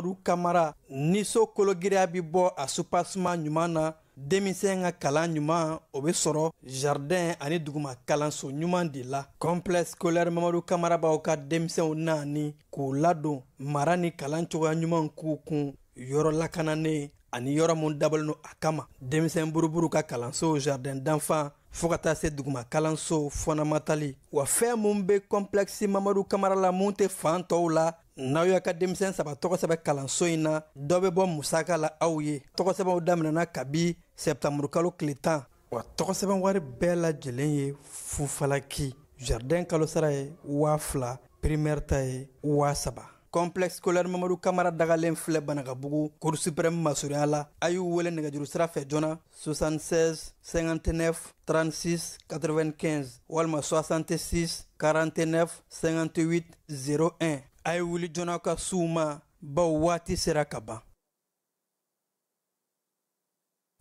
Mamadu Kamara. Ni so kologiriya bɛ bɔ a soubassement ɲuman na, denmisɛn ka kalan ɲuman o bɛ sɔrɔ jardin ani duguma kalanso ɲuman de la. Complexe scolaire Mamadu Kamara b'aw ka denmisɛnw naani k'u ladon mara ni kalan cogoya ɲuman k'u kun yɔrɔ lakananen ani yɔrɔ mun dabɔlen don a kama. Denmisɛn buruburu ka kalanso jardin d'enfants fo ka taa se duguma kalanso fɔnamatali. Wa fɛn mun bɛ complexe Mamadu Kamara la mun tɛ fan tɔw la, n'aw y'a ka denmisɛn 3 tɔgɔ sɛbɛn kalanso in na, dɔ bɛ bɔ musaka la aw ye. Tɔgɔ sɛbɛnw daminɛna kabi septembre kalo tile 10. Wa tɔgɔ sɛbɛn wari bɛɛ lajɛlen ye fufalaki. Jardin kalo sara ye 2000, primaire ta ye 3000. Complexe scolaire Mamadu Kamara dagalen filɛ Banakabugu, Cour suprême masurunya la. A y'u wele nɛgɛjuru sira fɛ joona 76 59 36 95 walima 66 49 58 01. A ye wuli joona ka s'u ma, baw waati sera ka ban.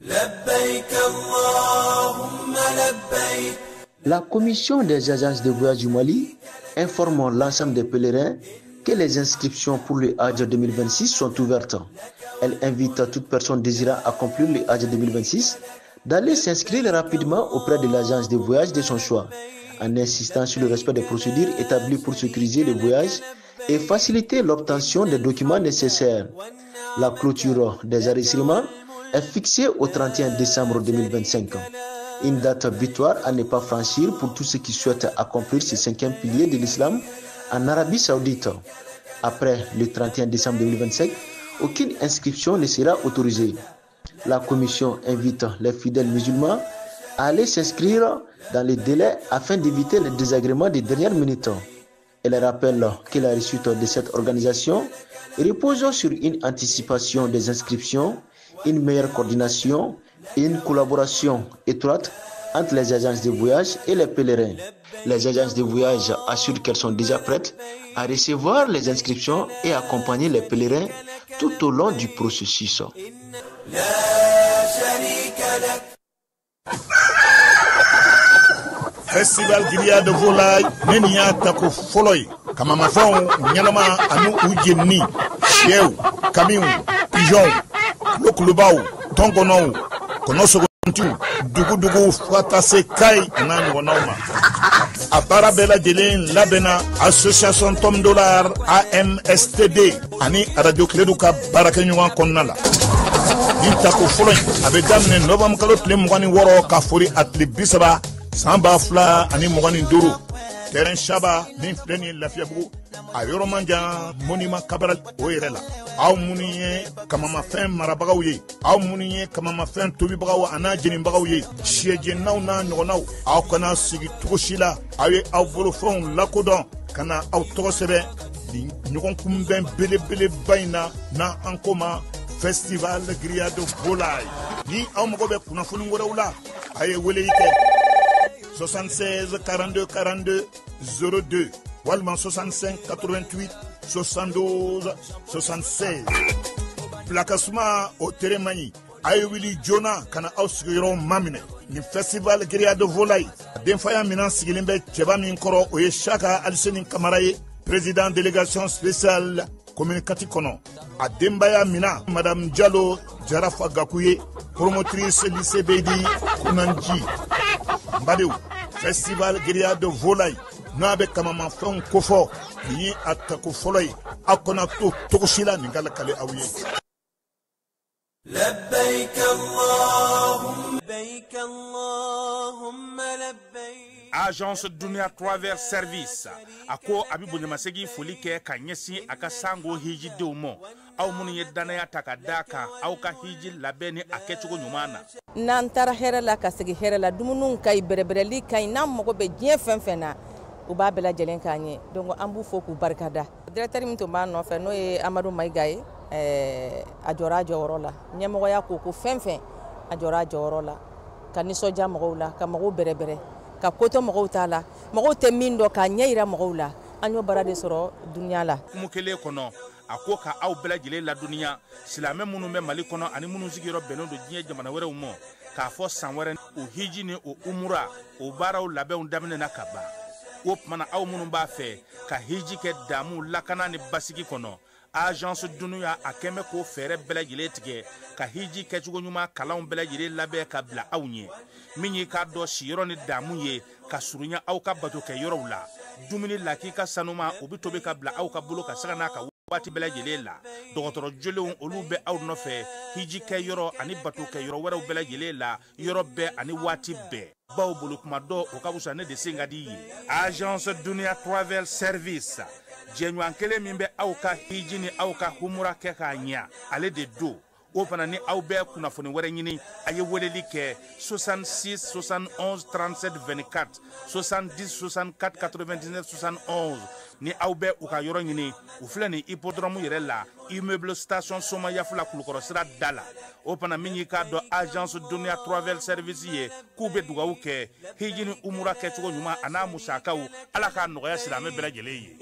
لبيك اللهم لبيك. La commission des agences de voyage du Mali informe l'ensemble des pèlerins que les inscriptions pour le Hajj 2026 sont ouvertes. Elle invite toute personne désirant accomplir le Hajj 2026 d'aller s'inscrire rapidement auprès de l'agence de voyage de son choix, en insistant sur le respect des procédures établies pour sécuriser le voyage et faciliter l'obtention des documents nécessaires. La clôture des enregistrements est fixée au 31 décembre 2025. Une date butoir à ne pas franchir pour tous ceux qui souhaitent accomplir ce 5e pilier de l'islam en Arabie Saoudite. Après le 31 décembre 2025, aucune inscription ne sera autorisée. La commission invite les fidèles musulmans à aller s'inscrire dans les délais afin d'éviter les désagréments des dernières minutes. Elle rappelle que la réussite de cette organisation repose sur une anticipation des inscriptions, une meilleure coordination et une collaboration étroite entre les agences de voyage et les pèlerins. Les agences de voyage assurent qu'elles sont déjà prêtes à recevoir les inscriptions et accompagner les pèlerins tout au long du processus. Festival Grillade de Volaille, ne nin y'a tako fɔlɔ ye. Kamamafɛnw ɲɛnama ani u jenini, sɛw, kamiw, pigeons, kulokulubaw, tɔnkɔnɔw, kɔnɔsogontiw, dugudugu fo ka taa se Kayi a n'a ɲɔgɔnnaw ma. A baara bɛɛ lajɛlen labɛnna association Tom Dollar AMSTD ani Radio Kiledu ka baarakɛɲɔgɔn kɔnɔna la. Nin tako fɔlɔ in a bɛ daminɛ novembre kalo tile 26 ka fori a tile 30 san 2025. Terrain Saba min filɛ nin ye Lafiyabugu, a yɔrɔ man jan monument Cabral o yɛrɛ la. Aw minnu ye kamamafɛn marabagaw ye, aw minnu ye kamamafɛn tobibagaw a n'a jenibagaw ye, sɛjɛnaw n'a ɲɔgɔnnaw, aw kana sigi cogo si la. Aw ye aw bolofɛnw lakodɔn ka na aw tɔgɔ sɛbɛn nin ɲɔgɔn kunbɛn belebeleba in na, n'an ko ma Festival Grillade de Volaille. Ni aw mago bɛ kunnafoni wɛrɛw la, a ye weleli kɛ 76 42 42 02 walima 65 88 72 76. Bilakasuma o tere man ɲi, a ye wuli joona ka na aw sigiyɔrɔw maminɛ. Nin Festival Grillade de Volaille, a denfaya minɛn sigilen bɛ cɛba min kɔrɔ, o ye Saka Aliseni Kamara ye, président délégation spéciale commune 4 kɔnɔ. A denbaya mina Madame Diallo Jarafa Gakou ye, promotrice lycée Beydi Kunanji. N badenw, Festival Grillade de Volaille n'a bɛ kamamafɛnw kofɔ, nin ye a tako fɔlɔ ye. Aw kana to cogo si la nin ka lakale aw ye. لبيك اللهم لبيك اللهم لبيك. Agence Dunia Travel Service a ko a bɛ bonyamasegin foli kɛ ka ɲɛsin a ka sango hijidenw ma, aw minnu ye danaya ta ka d'a kan aw ka hiji labɛn ni a kɛcogo ɲuman na. N'an taara hɛrɛ la ka segin hɛrɛ la, dumuniw ka ɲi, bɛrɛbɛrɛli ka ɲi, n'an mago bɛ diɲɛ fɛn fɛn na, u b'a bɛɛ lajɛlen k'an ye. Donc an b'u fo k'u barikada. Directeur min tun b'an nɔfɛ n'o ye Amadu Mayiga ye, a jɔra a jɔyɔrɔ la. Ɲɛmɔgɔya ko ko fɛn fɛn, a jɔra a jɔyɔrɔ la, ka nisɔndiya mɔgɔw la, ka mɔgɔw bɛrɛbɛrɛ, ka ko to mɔgɔw t'a la, mɔgɔw tɛ min dɔn k'a ɲɛ yira mɔgɔw la. An y'o baara de sɔrɔ dunuya la. Hukumu kelen kɔnɔ, a ko ka aw bɛɛ lajɛlen ladɔnniya, silamɛ minnu bɛ Mali kɔnɔ ani minnu sigiyɔrɔ bɛnnen don diɲɛ jamana wɛrɛw ma, k'a fɔ san wɛrɛ o hiji ni o umura o baaraw labɛnw daminɛna ka ban. O tuma na, aw minnu b'a fɛ ka hiji kɛ damu lakana ni basigi kɔnɔ, Agence Dunuya a kɛn bɛ k'o fɛɛrɛ bɛɛ lajɛlen tigɛ ka hiji kɛcogo ɲuman kalanw bɛɛ lajɛlen labɛn ka bila aw ɲɛ. Min y'i k'a dɔn siyɔrɔ ni damu ye ka surunya aw ka bato kɛ yɔrɔw la. Dumuni lakika sanuma o bɛ tobi ka bila aw ka bolo ka saga n'a ka waati bɛɛ lajɛlen la. Dɔgɔtɔrɔ jolenw olu bɛ aw nɔfɛ hiji kɛ yɔrɔ ani bato kɛ yɔrɔ wɛrɛw bɛɛ lajɛlen la, yɔrɔ bɛɛ ani waati bɛɛ. Baw bolo kuma dɔ o ka wusa ne de sen ka di ye. Agence Dunuya Travel Service, jɛɲɔgɔn kelen min bɛ aw ka hiji ni aw ka humura kɛ k'a ɲɛ, ale de don. O fana ni aw bɛ kunnafoni wɛrɛ ɲini, a ye weleli kɛ 66 71 37 24, 70 64 99 71. Ni aw bɛ u ka yɔrɔ ɲini, u filɛ nin hippodrome yɛrɛ la, immeuble station Somayafula Kulukɔrɔ sira da la. O fana min y'i k'a dɔn Agence Dunuya Travel Service ye, k'u bɛ dugawu kɛ hiji ni umura kɛcogo ɲuman a n'a musakaw, Ala k'a nɔgɔya silamɛ bɛɛ lajɛlen ye.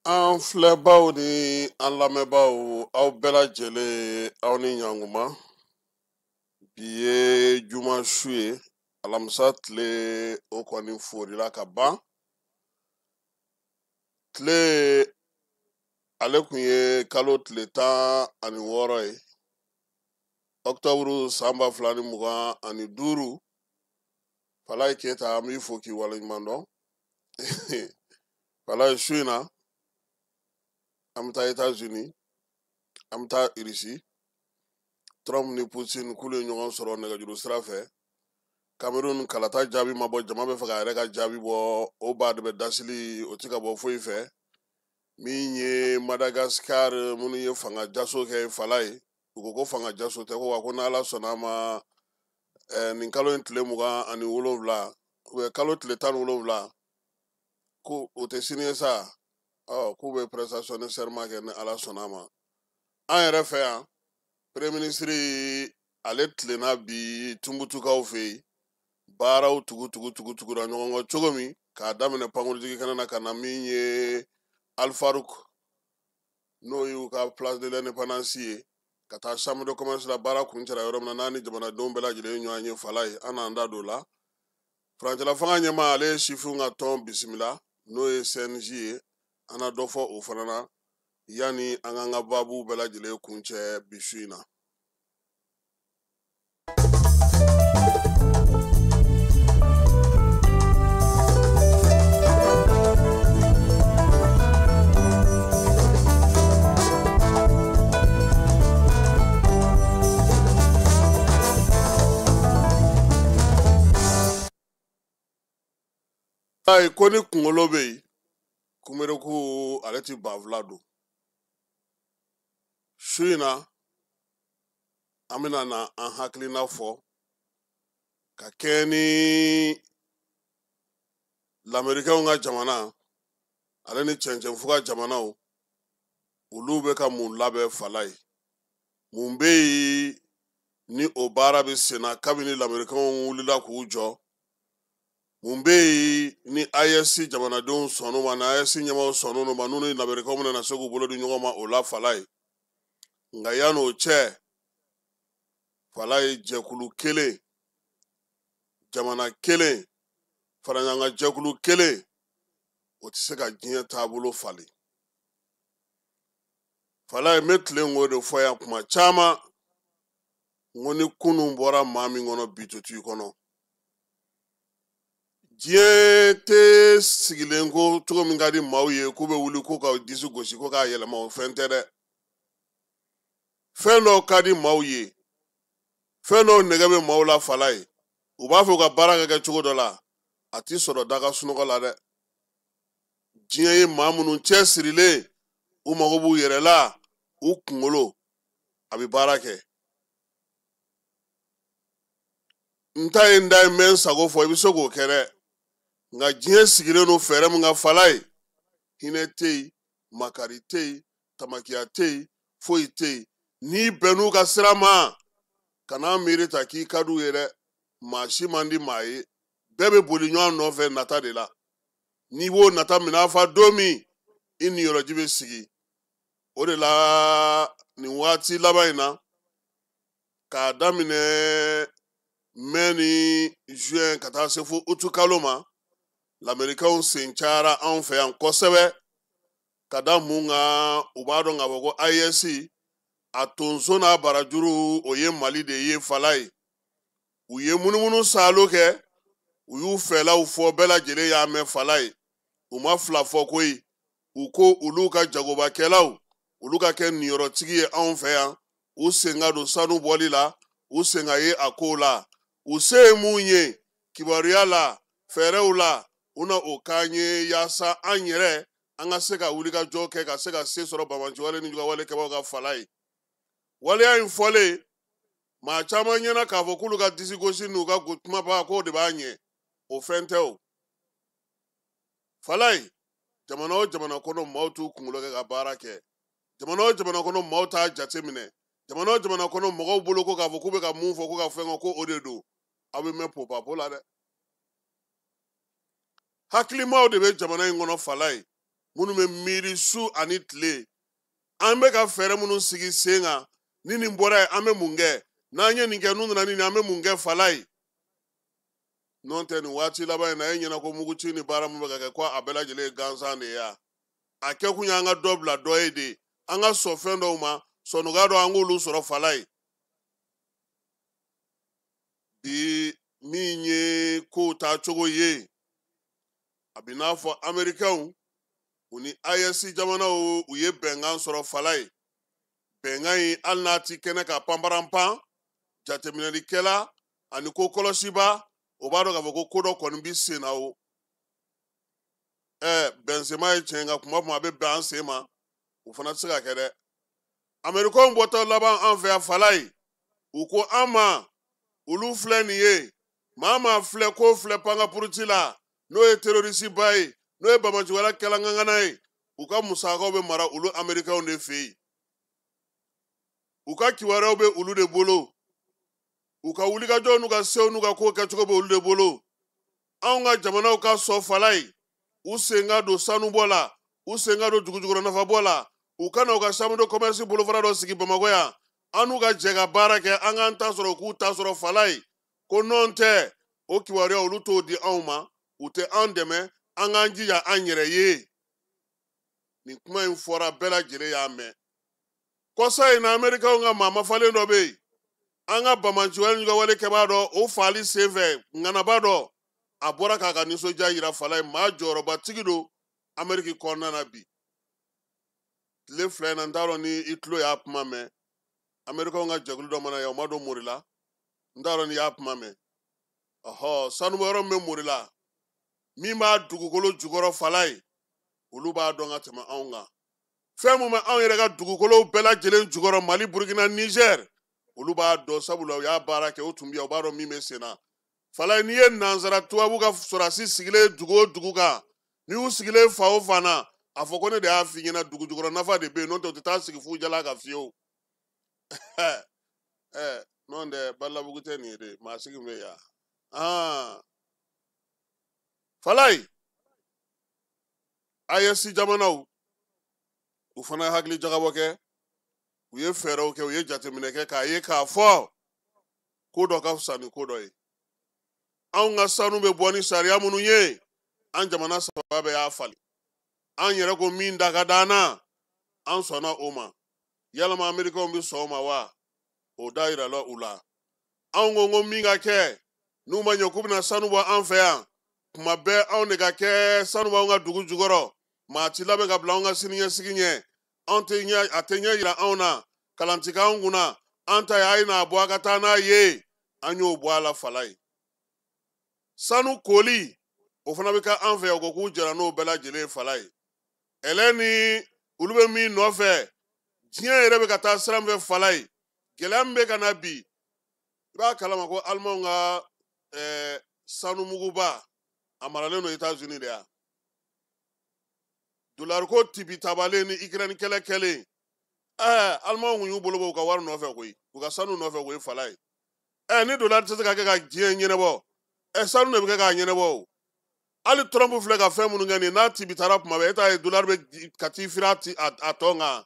An filɛbaw ni an lamɛnbaw, aw bɛɛ lajɛlen, aw ni ɲankuma. Bi ye juma su ye, alamisa tile o kɔni forila ka ban. Tile ale kun ye kalo tile 16 ye, ɔkutɔburu san 2025. Falaye Keyita, an b'i fo k'i waleɲuman dɔn. Falaye, su in na an bɛ taa États-Unis, an bɛ taa Russie. Trump ni Poutine k'olu ye ɲɔgɔn sɔrɔ nɛgɛjuru sira fɛ. Cameroun kalata jaabi ma bɔ, jama bɛ fɛ k'a yɛrɛ ka jaabi bɔ, o ba de bɛ dasili, o ti ka bɔ foyi fɛ. Min ye Madagascar minnu ye fanga jaso kɛ Falaye, u ko ko fanga jaso tɛ, ko wa ko n'Ala sɔnna a ma, nin kalo in tile 27, ou kalo tile 17, ko o tɛ sini ye sa, k'u bɛ prestation de serment kɛ ni Ala sɔnna a ma. An yɛrɛ fɛ yan, premier ministre ale tilenna bi Tumbutukaw fɛ yen, baaraw tugu tugu tugu tugura ɲɔgɔn kɔ cogo min, k'a daminɛ pankurujigi kɛnɛ na ka na min ye Alfaruk, n'o y'u ka place de l'indépendance ye, ka taa chambre de commerce la, baara kuncɛra yɔrɔ min na, n'a ni jamanadenw bɛɛ lajɛlen ye ɲɔgɔn ye Falaye, an n'an da don o la. Furancɛla fanga ɲɛmaa, ale ye sifinw ka tɔn bisimila, n'o ye CNJ ye, an na dɔ fɔ o fana na yanni an k'an ka baabu bɛɛ lajɛlen kuncɛ bi su in na. Ayi, ko ni kunkolo bɛ yen, kunbereku ale ti banfula don. Su in na an bɛna na an hakilina fɔ ka kɛɲɛ ni lamɛrikɛnw ka jamana ale ni cɛncɛnfuga jamanaw, olu bɛ ka mun labɛn Falaye, mun bɛ yen ni o baara bɛ sen na kabini lamɛrikɛnw wulila k'u jɔ, mun bɛ yen ni AES jamanadenw sɔnn'o ma, ni AES ɲɛmaaw sɔnn'o ma, n'u ni lamɛrikɛnw bɛna se k'u bolo di ɲɔgɔn ma o la Falaye. Nka yan'o cɛ, Falaye, jɛkulu kelen, jamana kelen, faraɲɔgɔnkan jɛkulu kelen, o tɛ se ka diɲɛ taabolo falen. Falaye, n bɛ tilen k'o de fɔ yan kuma caman, n ko ni kunun bɔra maa min kɔnɔ, bi tɛ to i kɔnɔ. Diɲɛ tɛ sigilen ko cogo min ka di maaw ye, k'u bɛ wuli ko ka disi gosi ko k'a yɛlɛma, o fɛn tɛ dɛ. Fɛn dɔw ka di maaw ye, fɛn dɔw nɛgɛ bɛ maaw la Falaye, u b'a fɛ u ka baara ka kɛ cogo dɔ la, a ti sɔrɔ da ka sunɔgɔ la dɛ. Diɲɛ ye maa minnu cɛsirilen, u mago b'u yɛrɛ la, u kunkolo a bɛ baara kɛ. N ta ye n da ye, n bɛ n sago fɔ, i bɛ se k'o kɛ dɛ. Nka diɲɛ sigilen don fɛɛrɛ min kan Falaye, hinɛ tɛ yen, makari tɛ yen, tamakiya tɛ yen, Foyi tɛ yen n'i bɛnn'u ka sira ma, kana miiri ta k'i ka d'u ye dɛ. Maa si man di maa ye, bɛɛ bɛ boli ɲɔgɔn nɔfɛ nata de la. N'i b'o nata minɛ a fa don min, i niyɔrɔji bɛ sigi. O de la nin waati laban in na, k'a daminɛ mai ni juin ka taa se fo utu kalo ma, lamɛrikɛnw sen cayara anw fɛ yan kosɛbɛ. Ka da mun kan? U b'a dɔn k'a fɔ ko AES a tonso n'a barajuru, o ye Mali de ye. Fala ye, u ye munumunu saalo kɛ, u y'u fɛlaw fɔ, bɛɛ lajɛlen y'a mɛn. Fala ye, u ma fila fɔ koyi. U ko olu ka jagobakɛlaw, olu ka kɛ niyɔrɔtigi ye anw fɛ yan, u sen ka don sanu bɔli la, u sen ka ye a kow la. U se ye mun ye kibaruya la, fɛɛrɛw la, u na o k'an ye, yaasa an yɛrɛ an ka se ka wulikajɔ kɛ, ka se ka se sɔrɔ banbaanciwale ni jugawale kɛbagaw ka. Fala ye, waleya in fɔlen, maa caman ɲɛna k'a fɔ k'olu ka disi gosi n'u ka kumaba k'o de b'a ɲɛ. O fɛn tɛ o. Fala ye, jamana o jamana kɔnɔ, maaw t'u kunkolo kɛ ka baara kɛ. Jamana o jamana kɔnɔ, maaw t'a jate minɛ. Jamana o jamana kɔnɔ, mɔgɔw bolo ko k'a fɔ k'u bɛ ka mun fɔ, ko ka fɛn kɔ, ko o de don. Aw bɛ mɛn popapo la dɛ. Hakilimaw de bɛ jamana in kɔnɔ. Fala ye, minnu bɛ miiri su ani tile, an bɛ ka fɛɛrɛ minnu sigi sen kan, ni nin bɔra yen, an bɛ mun kɛ? N'an ye nin kɛ, n'u nana ni nin, an bɛ mun kɛ? Fala ye, n'o tɛ, nin waati laban in na, e ɲɛna ko muguci ni baara min bɛ ka kɛ, ko a bɛɛ lajɛlen ye gansan de ye wa? A kɛkun y'an ka dɔ bila dɔ ye de, an ka sɔn fɛn dɔw ma, sɔnnuga dɔ, an k'olu sɔrɔ. Fala ye, bi min ye kow taacogo ye, a bɛ n'a fɔ Amerikɛnw, u ni AES jamanaw, u ye bɛnkan sɔrɔ. Fala ye, bɛnkan in, hali n'a ti kɛnɛ ka panparanpan, jateminɛlikɛla ani ko kɔlɔsiba, o b'a dɔn k'a fɔ ko ko dɔ kɔni bi sen na. O bɛnsenma ye tiɲɛ, nka kuma kuma a bɛ bɛn an sen ma, o fana tɛ se ka kɛ dɛ. Amerikɛnw bɔtɔ laban an fɛ yan, fala ye, u ko an ma, olu filɛ nin ye, maa maa filɛ ko filɛ pankapuruti la, n'o ye terroriste ba ye, n'o ye banbaanciwale kɛla ye, u ka musakaw bɛ mara olu Amerikɛnw de fɛ yen, u ka kibaruyaw bɛ olu de bolo, u ka wulikajɔw n'u ka sew n'u ka kow kɛcogo bɛ olu de bolo. Anw ka jamanaw ka sɔn, fala ye, u sen ka don sanubɔ la, u sen ka don dugujukɔrɔ nafabɔ la, u ka na u ka chambre de commerce bolofara dɔ sigi Bamakɔ yan, an n'u ka jɛ ka baara kɛ, an k'an ta sɔrɔ, u k'u ta sɔrɔ. Fala ye, ko nɔn tɛ, o kibaruya, olu t'o di anw ma, u tɛ an dɛmɛ, an k'an jija an yɛrɛ ye. Nin kuma in fɔra, bɛɛ lajɛlen y'a mɛn. Kɔsa in na, Amerikɛnw ka maa mafalen dɔ bɛ yen, an ka banbaanciwale ni wale kɛbaa dɔ, o faali senfɛ, ŋanaba dɔ, a bɔra k'a ka nisɔndiya yira. Fala ye, maa jɔyɔrɔbatigi don Ameriki kɔnɔna na bi. Tile 2 in na, n t'a dɔn ni i tulo y'a kuma mɛn. Amerikɛnw ka jɛkulu dɔ mana yan, o ma don mori la, n t'a dɔn n'i y'a kuma mɛn. Ɔhɔ, sanubɔyɔrɔ min bɛ mori la, min b'a dugukolo jukɔrɔ, fala ye, olu b'a dɔn ka tɛmɛ anw kan. Fɛn mun bɛ anw yɛrɛ ka dugukolo bɛɛ lajɛlen jukɔrɔ, Mali, Burukina, Nizɛri, olu b'a dɔn, sabula u y'a baara kɛ, o tun bɛ yan, u b'a dɔn min bɛ sen na. Fala ye, n'i ye nansara tubabu ka sɔrɔdasi sigilen dugu o dugu kan, n'i y'u sigilen fa o fan na, a fɔ ko ne de y'a f'i ɲɛna, dugu jukɔrɔ nafa de bɛ yen, n'o tɛ u tɛ taa sigi fujala ka fiyewu. N'o tɛ, Balabugu tɛ nin ye de, maa sigi bɛ yan. Falaye, AES jamanaw, u fana ye hakili jagabɔ kɛ, u ye fɛɛrɛw kɛ, u ye jateminɛ kɛ k'a ye k'a fɔ ko dɔ ka fisa ni ko dɔ ye. Anw ka sanu bɛ bɔ ni sariya minnu ye, an jamana saba bɛɛ y'a falen. An yɛrɛ ko min da ka d'an na, an sɔnna o ma. Yalama Amerikɛnw bɛ sɔn o ma wa? O da yirala u la. Anw ko min ka kɛ, n'u ma ɲɛ k'u bɛna sanu bɔ an fɛ yan, kuma bɛɛ anw de ka kɛ sanu b'anw ka dugu jukɔrɔ, maa ti labɛn ka bila anw ka siniɲɛsigi ɲɛ, anw tɛ ɲɛ, a tɛ ɲɛ yira anw na, kalan ti k'anw kunna, an ta ye a ye n'a bɔ, a ka taa n'a ye, an y'o bɔ a la. Fala ye, sanu koli, o fana bɛ kɛ an fɛ yan, o ko k'u jɛra n'o bɛɛ lajɛlen ye. Fala ye, ɛlɛ ni olu bɛ min nɔfɛ, diɲɛ yɛrɛ bɛ ka taa sira min fɛ, fala ye, gɛlɛya min bɛ ka na bi, i b'a kalama ko Alimanw ka sanumuguba, a maralen don États-Unis de yan. Dolari ko tibi tabalen ni Ukraine kɛlɛ kɛlen, Alimanw kun y'u bolo bɔ u ka wari nɔfɛ koyi, u ka sanu nɔfɛ koyi fala ye. Ni dollar tɛ se ka kɛ ka diɲɛ ɲɛnabɔ, sanu de bɛ kɛ k'a ɲɛnabɔ o. Hali Trump filɛ ka fɛn minnu kɛ nin ye, n'a tibitara kuma bɛɛ, e t'a ye dollar bɛ ka t'i firi a tɔ kan.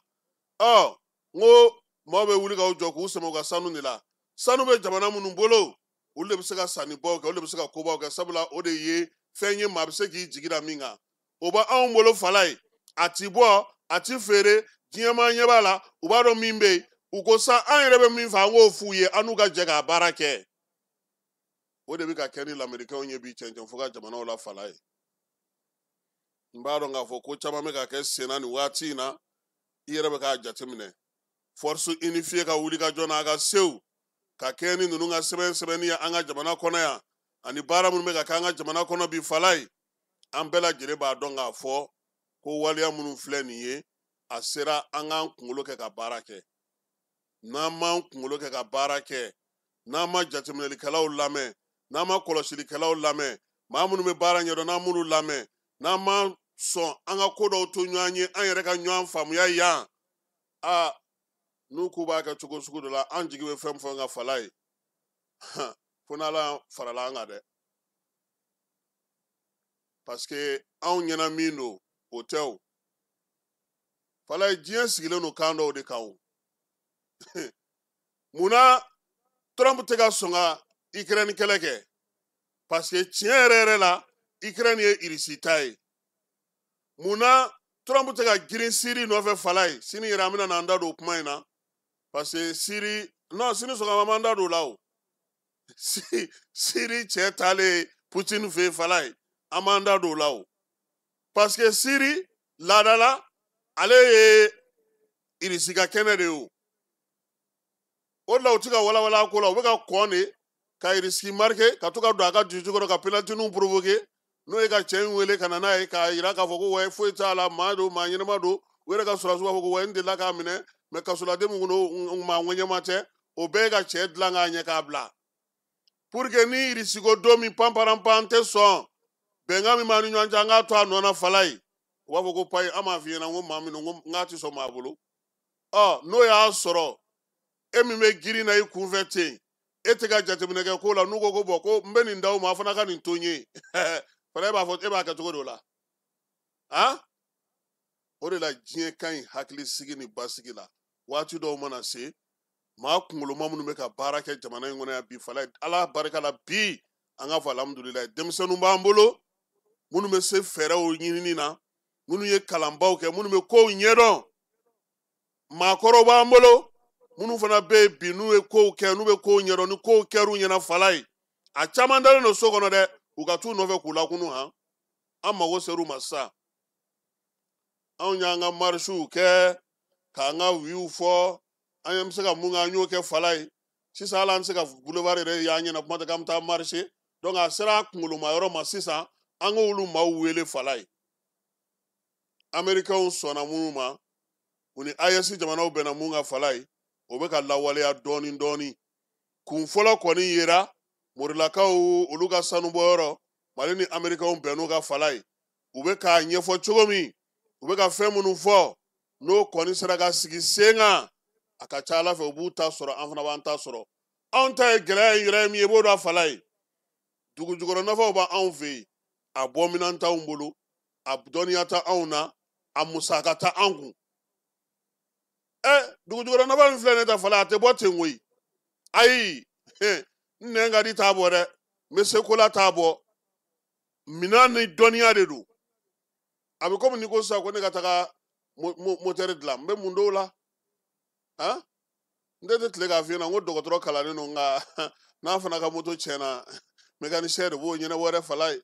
N ko maaw bɛ wuli k'aw jɔ k'u sɛmɛ u ka sanu de la. Sanu bɛ jamana minnu bolo, olu de bɛ se ka sannibaw kɛ, olu de bɛ se ka kobaw kɛ, sabula o de ye fɛn ye maa bɛ se k'i jigi da min kan. O b'anw bolo fala ye, a ti bɔ, a ti feere, diɲɛmaa ɲɛ b'a la, u b'a dɔn min bɛ yen. U ko sa an yɛrɛ bɛ min fɛ, an k'o f'u ye, an n'u ka jɛ k'a baara kɛ. O de bɛ ka kɛ ni lamerikɛnw ye bi cɛncɛn fo ka jamanaw la fala ye. N b'a dɔn k'a fɔ ko caman bɛ ka kɛ senna nin waati in na, i yɛrɛ bɛ k'a jateminɛ. Force unifiée ka wuli ka jɔ n'a ka sew, ka kɛ ni ninnu ka sɛbɛn sɛbɛnni ye an ka jamana kɔnɔ yan, ani baara minnu bɛ ka kɛ an ka jamana kɔnɔ bi fala ye. An bɛɛ lajɛlen b'a dɔn k'a fɔ ko waleya minnu filɛ nin ye, a sera an k'an kunkolo kɛ ka baara kɛ. N'an m'an kunkolo kɛ ka baara kɛ, n'an ma jateminɛlikɛlaw lamɛn, n'an ma kɔlɔsilikɛlaw lamɛn, maa minnu bɛ baara ɲɛdɔn n'an m'olu lamɛn, n'an ma sɔn an ka ko dɔw to ɲɔgɔn ye, an yɛrɛ ka ɲɔgɔn faamuya yan, n'u k'u b'a kɛ cogo sugu dɔ la, an jigi bɛ fɛn fɛn ka fala ye, fo n'Ala farala an kan dɛ. Parce que anw ɲɛna min don, o tɛ o. Fala ye, diɲɛ sigilen don kan dɔw de kan o. Munna Trump tɛ ka sɔn ka Ukraine kɛlɛ kɛ? Parce que tiɲɛ yɛrɛ yɛrɛ la, Ukraine ye Irisi ta ye. Munna Trump tɛ ka girin Siri nɔfɛ fala ye? Sini yɛrɛ an bɛna n'an da don o kuma in na. Parce que Siri, non, sini sɔgɔma an b'an da don o la o. Siri cɛ taalen Poutine fɛ yen fala ye, an b'an da don o la o. Parce que Siri laada la, ale ye Irisi ka kɛnɛ de ye o. O de la u ti ka walawala a ko la, u bɛ ka kɔn de ka Irisi marqué, ka to ka don a ka dusu kɔrɔ ka penaltiniw provoqué, n'o ye ka cɛ in wele ka na n'a ye k'a yira k'a fɔ ko wayi foyi t'a la, maa don, maa ɲɛnama don. U yɛrɛ ka sɔrɔdasiw b'a fɔ ko wayi n delila k'a minɛ, mɛ kasoladen min kun don, maa ŋɛɲɛma tɛ. O bɛɛ ye ka cɛ dilan k'a ɲɛ k'a bila. Pour que ni Irisi ko don min panparanpan tɛ sɔn bɛnkan min b'an ni ɲɔgɔn cɛ, an k'a to a nɔ na fala ye. U b'a fɔ ko payi, an m'a f'i ɲɛna ko maa min don, ko n k'a tɛ sɔn maa bolo. N'o y'a sɔrɔ e min bɛ girin na i kunfɛ ten, e tɛ ka jateminɛ kɛ ko la, n'u ko ko bɔn ko n bɛ nin d'aw ma, a fana ka nin to n ye. Fana e b'a fɔ e b'a kɛ cogo di o la? Han? O de la diɲɛ ka ɲi hakilisigi ni basigi la. Waati dɔw mana se, maa kunkoloma minnu bɛ ka baara kɛ jamana in kɔnɔ yan bi fala ye, Ala barika la bi, an k'a fɔ alhamdulilayi, denmisɛnninw b'an bolo minnu bɛ se fɛɛrɛw ɲinini na, minnu ye kalanbaw kɛ, minnu bɛ kow ɲɛdɔn. Maakɔrɔw b'an bolo minnu fana bɛ yen bi, n'u ye kow kɛ, n'u bɛ kow ɲɛdɔn, ni kow kɛr'u ɲɛna fala ye. A caman dalen don so kɔnɔ dɛ, u ka t'u nɔfɛ k'u lakunu. Han, an mago ser'u ma sisan. Anw y'an ka marisiw kɛ, k'an ka wiw fɔ, an bɛ se ka mun kɛ, an y'o kɛ fala ye. Sisan hali an tɛ se ka boulevard yɛrɛ y'an ɲɛna, kuma tɛ k'an bɛ taa marché. Donc a sera kunkoloma yɔrɔ ma sisan, an k'olu maaw wele fala ye. Américains sɔnna minnu ma, u ni AES jamanaw bɛnna mun ka fala ye, o bɛ ka lawaleya dɔɔni dɔɔni. Kun fɔlɔ kɔni yera, Morilakaw olu ka sanubɔyɔrɔ, Mali ni Américains bɛnn'u ka fala ye. U bɛ k'a ɲɛfɔ cogo min, u bɛ ka fɛn minnu fɔ, n'o kɔni sera ka sigi sen kan, a ka ca Ala fɛ u b'u ta sɔrɔ, an fana b'an ta sɔrɔ. Anw ta ye gɛlɛya in yɛrɛ ye min ye, i b'o dɔn a fala ye. Dugu jukɔrɔ nafaw b'anw fɛ yen, a bɔ minɛn t'anw bolo, a dɔnniya t'anw na, a musaka t'an kun. Dugu jukɔrɔ nafa min filɛ nin ye ta fala, a tɛ bɔ ten koyi. Ayi, n nɛn ka di t'a bɔ dɛ, n bɛ se ko la t'a bɔ. Minɛn ni dɔnniya de don. A bɛ komi n'i ko sisan ko ne ka taga motɛri dilan, n bɛ mun dɔw la? Han? N tɛ tile k'a f'i ɲɛna n ko dɔgɔtɔrɔ kalannen don, nka n'a fana ka moto tiɲɛna, mécanicien de b'o ɲɛnabɔ dɛ fala ye.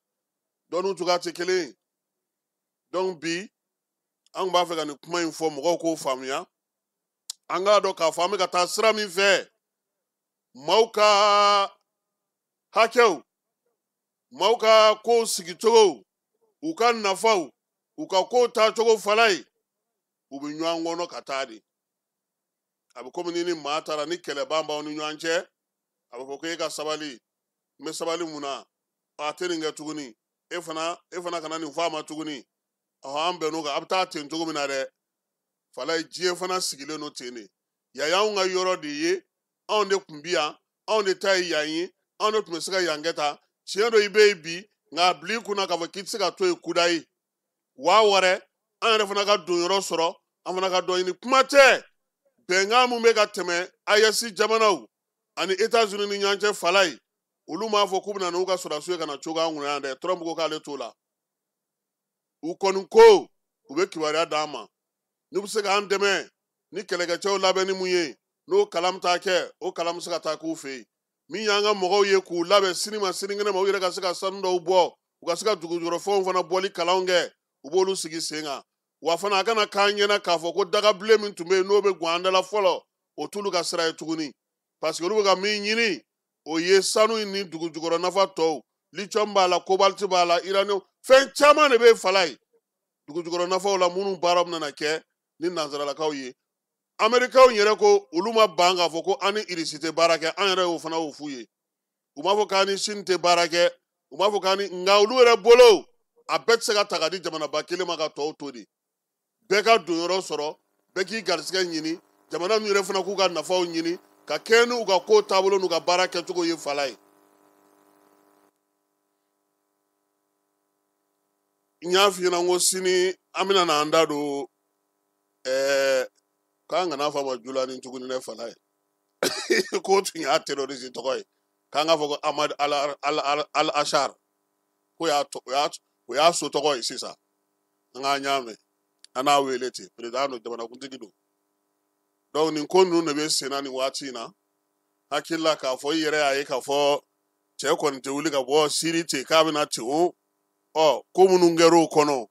Dɔnniw cogoya tɛ kelen ye. Donc bi an tun b'a fɛ ka nin kuma in fɔ mɔgɔw k'o faamuya. An k'a dɔn k'a fɔ an bɛ ka taa sira min fɛ, maaw ka hakɛw, maaw ka kow sigicogo, u ka nafaw, u ka kow taacogo fala ye, u bɛ ɲɔgɔn kɔnɔ ka taa de. A bɛ komi ni ni maa taara ni kɛlɛban b'aw ni ɲɔgɔn cɛ, a bɛ fɔ ko e ka sabali, n bɛ sabali mun na, a tɛ nin kɛ tuguni, e fana kana nin fɔ a ma tuguni. Ɔhɔn, an bɛnn'o kan, a bɛ taa ten cogo min na dɛ. Falaye diɲɛ fana sigilen don ten de. Yan y'anw ka yɔrɔ de ye, anw de tun bi yan, anw de ta ye yan ye, anw de tun bɛ se ka yan kɛ tan. Tiɲɛ don i bɛ yen bi, nka a bila i kunna k'a fɔ k'i tɛ se ka to yen kudayi. Waa wɛrɛ, an yɛrɛ fana ka donyɔrɔ sɔrɔ, an fana ka dɔ ɲini. Kuma tɛ, bɛnkan mun bɛ ka tɛmɛ AES jamanaw ani États-Unis ni ɲɔgɔn cɛ Falaye, olu m'a fɔ k'u bɛna n'u ka sɔrɔdasiw ye ka na cogo an kunna yan dɛ. Trump ko k'ale t'o la. U kɔni ko u bɛ kibaruya d'an ma, n'u bɛ se k'an dɛmɛ ni kɛlɛkɛcɛw labɛnni mun ye, n'o kalan bɛ taa kɛ, o kalan bɛ se ka taa k'u fɛ yen. Min y'an ka mɔgɔw ye k'u labɛn sini ma sinikɛnɛ ma, u yɛrɛ ka se ka sanu dɔw bɔ, u ka se ka dugujukɔrɔfɛnw fana bɔli kalanw kɛ, u b'olu sigi sen kan. Wa fana a kana k'an ɲɛna k'a fɔ ko dagabilen min tun bɛ yen n'o bɛ gan an da la fɔlɔ, o t'olu ka sira ye tuguni. Parce que olu bɛ ka min ɲini, o ye sanu in ni dugujukɔrɔ nafa tɔw, lithium b'a la, cobalt b'a la, uranium, fɛn caman de bɛ yen Falaye dugujukɔrɔ nafaw la minnu baara bɛna kɛ ni nanzaralakaw ye. Amerikaw yɛrɛ ko olu ma ban k'a fɔ ko an ni Irisi tɛ baara kɛ, an yɛrɛ y'o fana y'o f'u ye. U m'a fɔ k'an ni Sini tɛ baara kɛ, u m'a fɔ k'an ni, nka olu yɛrɛ bolo a bɛɛ tɛ se ka ta ka di jamanaba kelen ma ka tɔw to de. Bɛɛ ka donyɔrɔ sɔrɔ, bɛɛ k'i garisigɛ ɲini, jamana ninnu yɛrɛ fana k'u ka nafaw ɲini ka kɛɲɛ n'u ka ko taabolo n'u ka baara kɛcogo ye Falaye. N y'a f'i ɲɛna n ko sini an bɛna n'an da don k'an kana fɔ a ma Julani tuguni dɛ Falaye. K'o tun y'a terroriste tɔgɔ ye, k'an k'a fɔ ko Ahmad Al-Ashar, ko o y'a so tɔgɔ ye sisan. An k'an y'a mɛn, an n'a wele ten, président don, jamanakuntigi don. Donc nin ko ninnu de bɛ sen na nin waati in na. Hakili la k'a fɔ i yɛrɛ y'a ye k'a fɔ cɛ kɔni tɛ wuli ka bɔ Siri ten k'a bɛna ten o. Ɔ ko minnu kɛra o kɔnɔ,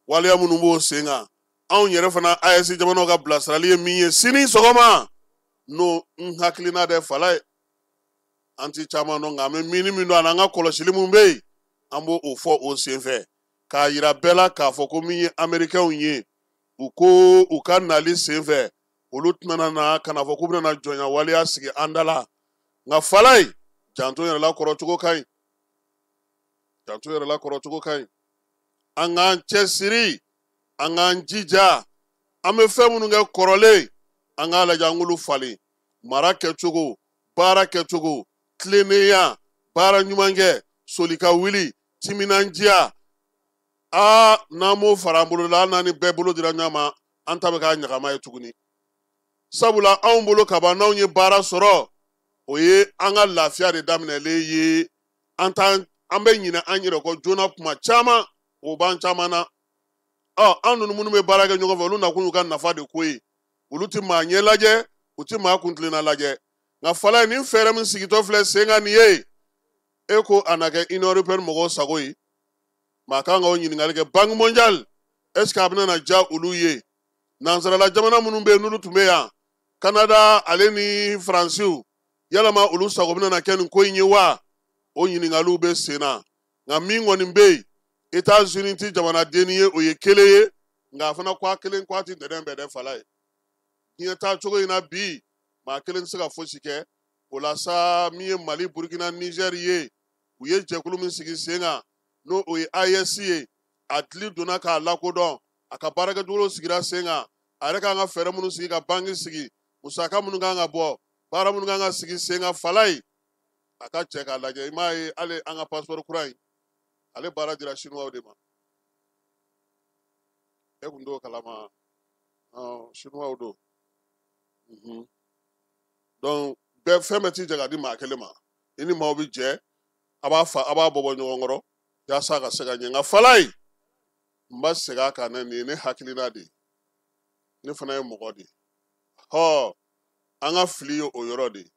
waleya minnu b'o sen kan, anw yɛrɛ fana AES jamanaw ka bilasirali ye min ye sini sɔgɔma, n'o n hakilina dɛ Falaye, an ti caman dɔn, nka an bɛ min min dɔn ani an ka kɔlɔsili mun bɛ yen, an b'o o fɔ o senfɛ k'a yira bɛɛ la k'a fɔ ko min ye Amɛrikɛnw ye, u ko u ka nali senfɛ olu tɛna na ka na fɔ k'u bɛna jɔnya waleya sigi an da la. Nka Falaye, janto yɛrɛ la kɔrɔcogo ka ɲi, janto yɛrɛ la kɔrɔcogo ka ɲi. An k'an cɛsiri, an k'an jija, an bɛ fɛn minnu kɛ kɔrɔlen, an k'a lajɛ an k'olu falen. Mara kɛcogo, baara kɛcogo, tilennenya, baara ɲuman kɛ, soli ka wuli, timinandiya. Aa, n'an m'o fara an bolo la, hali n'an ni bɛɛ bolo dira ɲɔgɔn ma, an ta bɛ k'a ɲagama ye tuguni. Sabula anw bolo kaban n'anw ye baara sɔrɔ, o ye an ka lafiya de daminɛlen ye. An t'an, an bɛ ɲinɛ an yɛrɛ kɔ joona kuma caman, o b'an caman na. Ɔ, an ninnu minnu bɛ baara kɛ ɲɔgɔn fɛ, olu nakun y'u ka nafa de ko ye. Olu tɛ maa ɲɛ lajɛ, u tɛ maa kuntilenna lajɛ. Nka Falaye, nin fɛɛrɛ min sigitɔ filɛ sen kan nin ye, e ko a na kɛ Union européenne mɔgɔw sago ye. Maa kan ka o ɲininkali kɛ. Banque mondiale, est ce que a bɛna na diya olu ye? Nansarala jamana minnu bɛ yen n'olu tun bɛ yan, Canada ale ni Faransiw, yalama olu sago bɛna na kɛ nin ko in ye wa? O ɲininkaliw bɛ sen na. Nka min kɔni bɛ yen, États-Unis ti jamanadenni ye, o ye kelen ye, nka a fana ko a kelen ko a ti dɛdɛn bɛɛ dɛ Falaye. Diɲɛ taacogo in na bi, maa kelen tɛ se ka fosi kɛ. O la sa, min ye Mali, Burkina, Niger ye, u ye jɛkulu min sigi sen kan, n'o o ye AES ye, a dili donna k'a lakodɔn, a ka baarakɛcogo sigira sen kan, a yɛrɛ kan ka fɛɛrɛ minnu sigi ka banki sigi, musaka minnu kan ka bɔ, baara minnu kan ka sigi sen kan Falaye, a ka cɛ k'a lajɛ. I m'a ye hali an ka passeport kura in, ale baara dira chinois de ma. E kun t'o kalama? Chinois don. Donc bɛɛ fɛn bɛɛ ti jɛ ka di maa kelen ma. I ni maaw bɛ jɛ, a b'a fa, a b'a bɔ bɔ ɲɔgɔn kɔrɔ yaasa a ka se ka ɲɛ. Nka Falaye, n b'a segin a kan dɛ, nin ye ne hakilina de ye, ne fana ye mɔgɔ de ye. Hɔ, an ka fili ye o yɔrɔ de ye.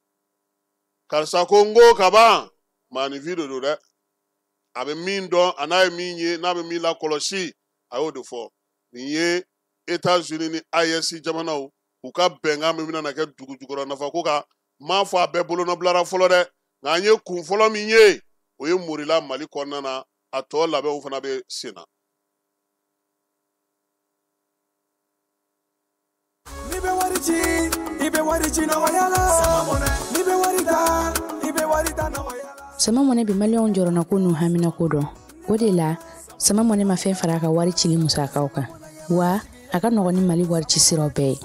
Karisa ko n ko kaban, maaninfin de don dɛ. A bɛ min dɔn, a n'a ye min ye, n'a bɛ min lakɔlɔsi, a y'o de fɔ. Nin ye États-Unis ni AES jamanaw u ka bɛnkan min bɛna kɛ dugu jukɔrɔ nafa ko kan. N m'a fɔ a bɛɛ bolonɔbilara fɔlɔ dɛ, nka an ye kun fɔlɔ min ye, o ye Morila Mali kɔnɔna na, a tɔ labɛnw fana bɛ sen na. N'i bɛ wari ci, i bɛ wari ci nɔgɔya la. N'i bɛ wari ta, i bɛ wari ta nɔgɔya la. Sama Mɔnɛ bɛ maliyɛnw jɔrɔnako n'u haminako dɔn. O de la, Sama Mɔnɛ ma fɛn fara a ka wari cili musakaw kan. Wa A ka nɔgɔn ni Mali wari ci siraw bɛɛ ye.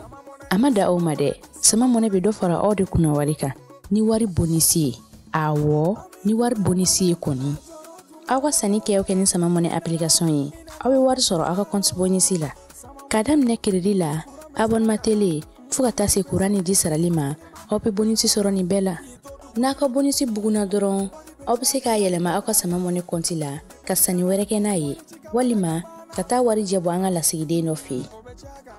A ma da aw ma dɛ, Sama Mɔnɛ bɛ dɔ fara aw de kunna wari kan ni wari bonisi ye. Awɔ, ni wari bonisi ye kɔni. Aw ka sanni kɛ o kɛ ni Sama Mɔnɛ application ye, aw bɛ wari sɔrɔ aw ka compte bonisi la. K'a daminɛ crédit la, abonnement télé, fo ka taa se courant ni ji sarali ma, aw bɛ bonisi sɔrɔ nin bɛɛ la. N'a ka bonisi bugunna dɔrɔn, aw bɛ se k'a yɛlɛma aw ka Sama Mɔnɛ compte la ka sanni wɛrɛ kɛ n'a ye, walima ka taa wari jɛ bɔ an ka lasigiden dɔ fɛ yen.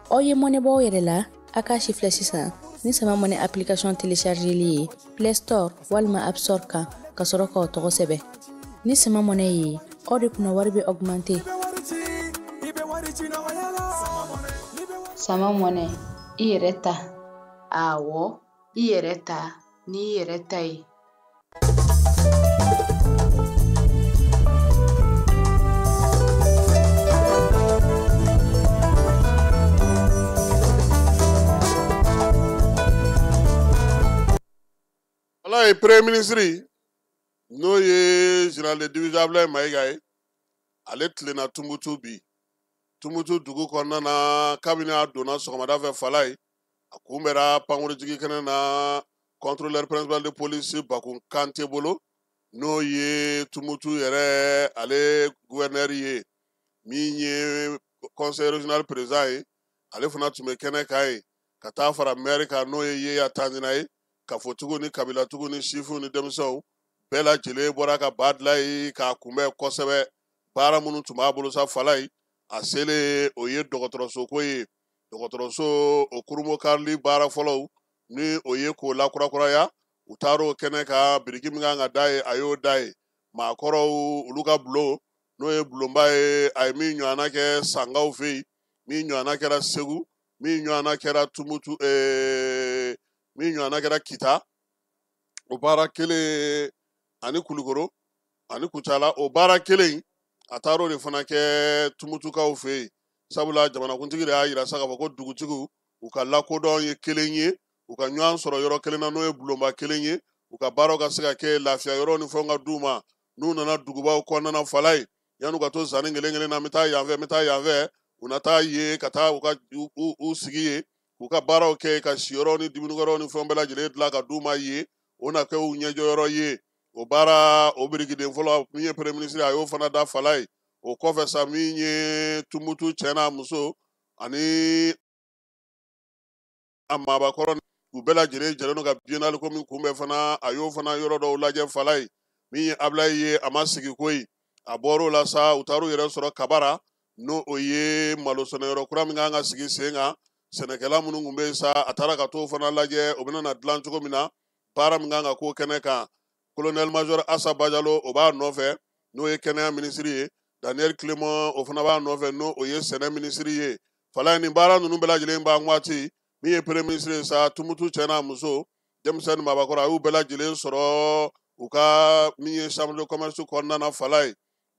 Aw ye mɔnɛ bɔ aw yɛrɛ la, a k'a si filɛ sisan ni Sama Mɔnɛ application téléchargeli ye Play Store walima App Store kan, ka sɔrɔ k'aw tɔgɔ sɛbɛn. Ni Sama Mɔnɛ ye, aw de kunna wari bɛ augmenter. Sama Mɔnɛ, i yɛrɛ ta. Awɔ, i yɛrɛ ta n'i yɛrɛ ta ye. Ala ye premier ministre n'o ye général de division Abdoulaye Maïga ye, ale tilenna Tumutu bi. Tumutu dugu kɔnɔna na, kabini a donna sɔgɔmada fɛ Falaye, a kunbɛra pankurujigi kɛnɛ na contrôleur principal de police Bakun Kante bolo, n'o ye Tumutu yɛrɛ ale gouverneur ye, min ye conseil régional président ye, ale fana tun bɛ kɛnɛ kan ye, ka taa fara maire kan n'o ye Yeya Tandina ye. Kafotigiw ni kabilatigiw ni sifinw ni denmisɛnw bɛɛ lajɛlen bɔra ka ba dilan ye k'a kunbɛn kosɛbɛ. Baara minnu tun b'a bolo sa Falaye, a selen o ye dɔgɔtɔrɔso ko ye. Dɔgɔtɔrɔso o kurunbonkarili baara fɔlɔw ni o ye k'o lakurakuraya, u taar'o kɛnɛ kan, biriki min kan ka da ye a y'o da ye. Maakɔrɔw olu ka bulon n'o ye bulonba ye, a ye min ɲɔgɔnna kɛ Sangaw fɛ yen, min ɲɔgɔnna kɛra Segu, min ɲɔgɔnna kɛra Tumutu, min ɲɔgɔnna kɛra Kita, o baara kelen ani Kulukoro ani Kucala, o baara kelen a taar'o de fana kɛ Tumutukaw fɛ yen. Sabula jamanakuntigi de y'a yira sa k'a fɔ ko dugutigiw u ka lakodɔn ye kelen ye, u ka ɲɔgɔn sɔrɔ yɔrɔ kelen na n'o ye bulonba kelen ye, u ka baaraw ka se ka kɛ lafiya yɔrɔ ni fɛnw ka d'u ma. N'u nana dugubaw kɔnɔna na Falaye, yan'u ka to zanni kelen kelen na, n bɛ taa yan fɛ, n bɛ taa yan fɛ, u na taa yen ka taa u ka u sigi yen, k'u ka baaraw kɛ, ka siyɔrɔ ni dumunikɛyɔrɔ ni fɛnw bɛɛ lajɛlen dilan ka d'u ma yen, o na kɛ u ɲɛjɔyɔrɔ ye. O baara o birikiden fɔlɔ min ye premier ministre a y'o fana da Falaye. O kɔfɛ sa, min ye Tumutu cɛ n'a muso ani a maabakɔrɔ, u bɛɛ lajɛlen jɛlen don ka biennale ko min kunbɛn fana, a y'o fana yɔrɔ dɔw lajɛ Falaye. Min ye Abdoulaye ye, a ma sigi koyi, a bɔr'o la sa, u taar'u yɛrɛ sɔrɔ Kabara, n'o o ye malo sɛnɛyɔrɔ kura min kan ka sigi sen kan. Sɛnɛkɛla minnu tun bɛ yen sa, a taara ka t'o fana lajɛ, o bɛna na dilan cogo min na, baara min kan ka k'o kɛnɛ kan. Colonel major Assa Badiallo o b'a nɔfɛ, n'o ye kɛnɛya minisiri ye. Daniel Clément o fana b'a nɔfɛ, n'o o ye sɛnɛ minisiri ye. Falaye, nin baara ninnu bɛɛ lajɛlen ban waati, min ye premier ministre ye sa, Tumutu cɛ n'a muso, denmisɛnnin maabakɔrɔ, a y'u bɛɛ lajɛlen sɔrɔ u ka min ye chambre de commerce kɔnɔna na Falaye.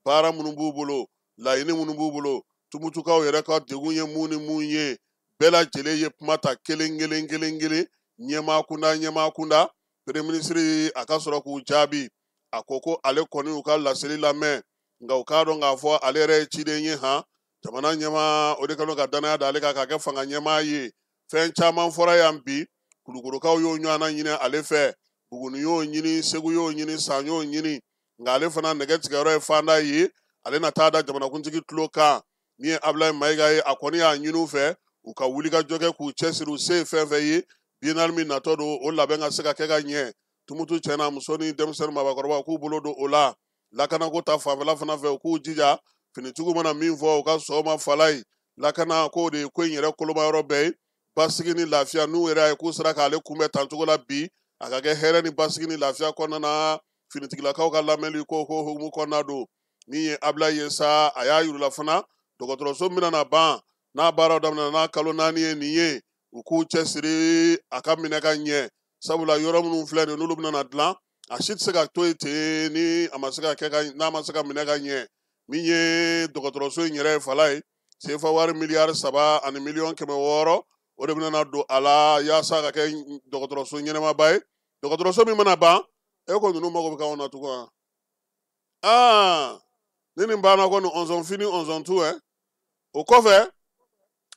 Baara minnu b'u bolo, laɲini minnu b'u bolo, Tumutukaw yɛrɛ ka degun ye mun ni mun ye, bɛɛ lajɛlen ye kuma ta kelen kelen kelen kelen, ɲɛmaa kunda ɲɛmaa kunda. Premier ministre a ka sɔrɔ k'u jaabi, a ko ko ale kɔni y'u ka laseli lamɛn, nka u k'a dɔn k'a fɔ ale yɛrɛ ye ciden ye han, jamana ɲɛmaa o de kɛlen ka danaya da ale kan k'a kɛ fanga ɲɛmaa ye. Fɛn caman fɔra yan bi, Kulukorokaw y'o ɲɔgɔnna ɲini ale fɛ, Buguni y'o ɲini, Segu y'o ɲini, San y'o ɲini, nka ale fana nɛgɛ tigɛyɔrɔ ye fanda ye, ale na taa da jamanakuntigi tulo kan. Min ye Abdoulaye Maïga ye, a kɔni y'a ɲini u fɛ u ka wulikajɔ kɛ k'u cɛsiri u se ye fɛn fɛn ye, biennale min natɔ don o labɛn ka se ka kɛ ka ɲɛ. Tumutu cɛ n'a muso ni denmisɛnnin maabakɔrɔbaw k'u bolo don o la. Lakanako ta fanfɛla fana fɛ, u k'u jija, finitigiw mana min fɔ u ka sɔn o ma Falaye. Lakana k'o de ye ko in yɛrɛ kolomayɔrɔ bɛɛ ye, basigi ni lafiya. N'u yɛrɛ y'a ye k'u sera k'ale kunbɛn tan cogo la bi, a ka kɛ hɛrɛ ni basigi ni lafiya kɔnɔna na. Finitigilakaw ka lamɛnli ko hukumu kɔnɔna don. Min ye Abdoulaye ye sa, a y'a yir'u la fana, dɔgɔtɔrɔso min bɛna ban n'a baaraw daminɛna n'a kalo 4 ye nin ye, u k'u cɛsiri a ka minɛ ka ɲɛ, sabula yɔrɔ minnu filɛ nin ye n'olu bɛna dilan, a si tɛ se ka to yen ten ni a ma se ka kɛ ka n'a ma se ka minɛ ka ɲɛ. Min ye dɔgɔtɔrɔso in yɛrɛ ye Falaye, sefa wari miliyari 3 ani miliyɔn 600, o de bɛna don a la yaasa ka kɛ dɔgɔtɔrɔso ɲɛnɛmaba ye. Dɔgɔtɔrɔso min mana ban, e ko ninnu mago bɛ k'anw na tugun wa? Aa, ni nin banna kɔni, on s'en finit, on s'en tout. O kɔfɛ,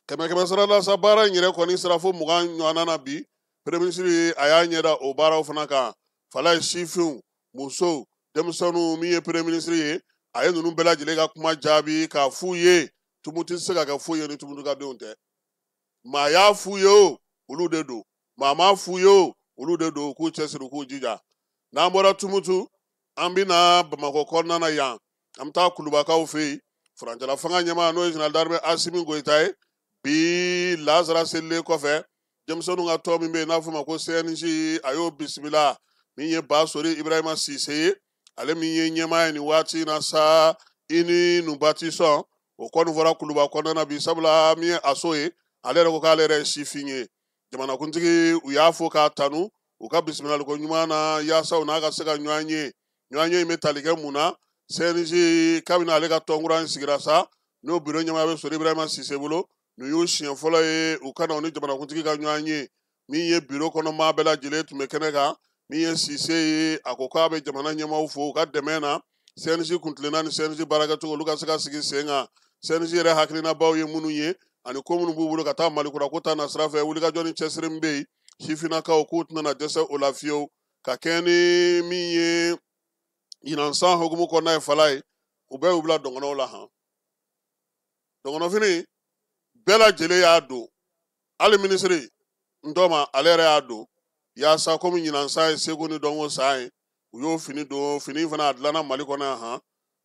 Kɛmɛ sara la sa, baara in yɛrɛ kɔni sera fo 20 ɲɔgɔnna na bi. Premier ministre a y'a ɲɛda o baaraw fana kan. Falaye, sifinw, musow, denmisɛnninw, min ye premier ministre ye, a ye ninnu bɛɛ lajɛlen ka kuma jaabi k'a f'u ye: Tumutu tɛ se ka kɛ foyi ye ni Tumutu ka denw tɛ. Maa y'a f'u ye o, olu de don. Maa m'a f'u ye o, olu de don. K'u cɛsiri, k'u jija. N'an bɔra Tumutu, an bɛ na Bamakɔ kɔnɔna na yan. An bɛ taa Kulubakaw fɛ yen. Furancɛla fanga ɲɛmaa, n'o ye général d'armée Asimi Goyita ye, bi lazara selilen kɔfɛ, denmisɛnninw ka tɔn min bɛ yen n'a fɔ ma ko CNJ, a y'o bisimila. Min ye Basori Ibrahima Sise ye, ale min ye ɲɛmaa ye nin waati in na sa, i ni Nubatisɔn, o kɔni fɔra Kuluba kɔnɔna na bi. Sabula min ye aso ye, ale yɛrɛ ko k'ale yɛrɛ ye sifin ye. Jamanakuntigi, u y'a fɔ k'a tanu u ka bisimilaliko ɲuman na, yaasa u n'a ka se ka ɲɔgɔn ye. Ɲɔgɔn ye in bɛ tali kɛ mun na? CNJ, kabini ale ka tɔnkura in sigira sa, n'o biro ɲɛmaa bɛ Sori Ibrahima Sise bolo, nin y'u siɲɛ fɔlɔ ye u ka na u ni jamanakuntigi ka ɲɔgɔn ye. Min ye biro kɔnɔ maa bɛɛ lajɛlen tun bɛ kɛnɛ kan. Min ye Sise ye, a ko k'a bɛ jamana ɲɛmaaw fo u ka dɛmɛ na CNJ kuntilenna ni CNJ baarakɛcogo, olu ka se ka sigi sen kan. CNJ yɛrɛ hakilinabaw ye minnu ye ani ko minnu b'u bolo ka taa Malikura ko ta nasira fɛ, wulikajɔ ni cɛsiri min bɛ yen, sifinnakaw k'u tɛna dɛsɛ o la fiyewu. Ka kɛɲɛ ni min ye ɲinan san hukumu kɔnɔna ye, fala ye, u bɛɛ y'u bila dɔngɔnɔw la han. Dɔngɔnɔfini bɛɛ lajɛlen y'a don, hali minisiri Ntɔma, ale yɛrɛ y'a don, yaasa komi ɲinan san ye seko ni dɔnko san ye, u y'o fini don. Fini fana a dilanna Mali kɔnɔ yan han.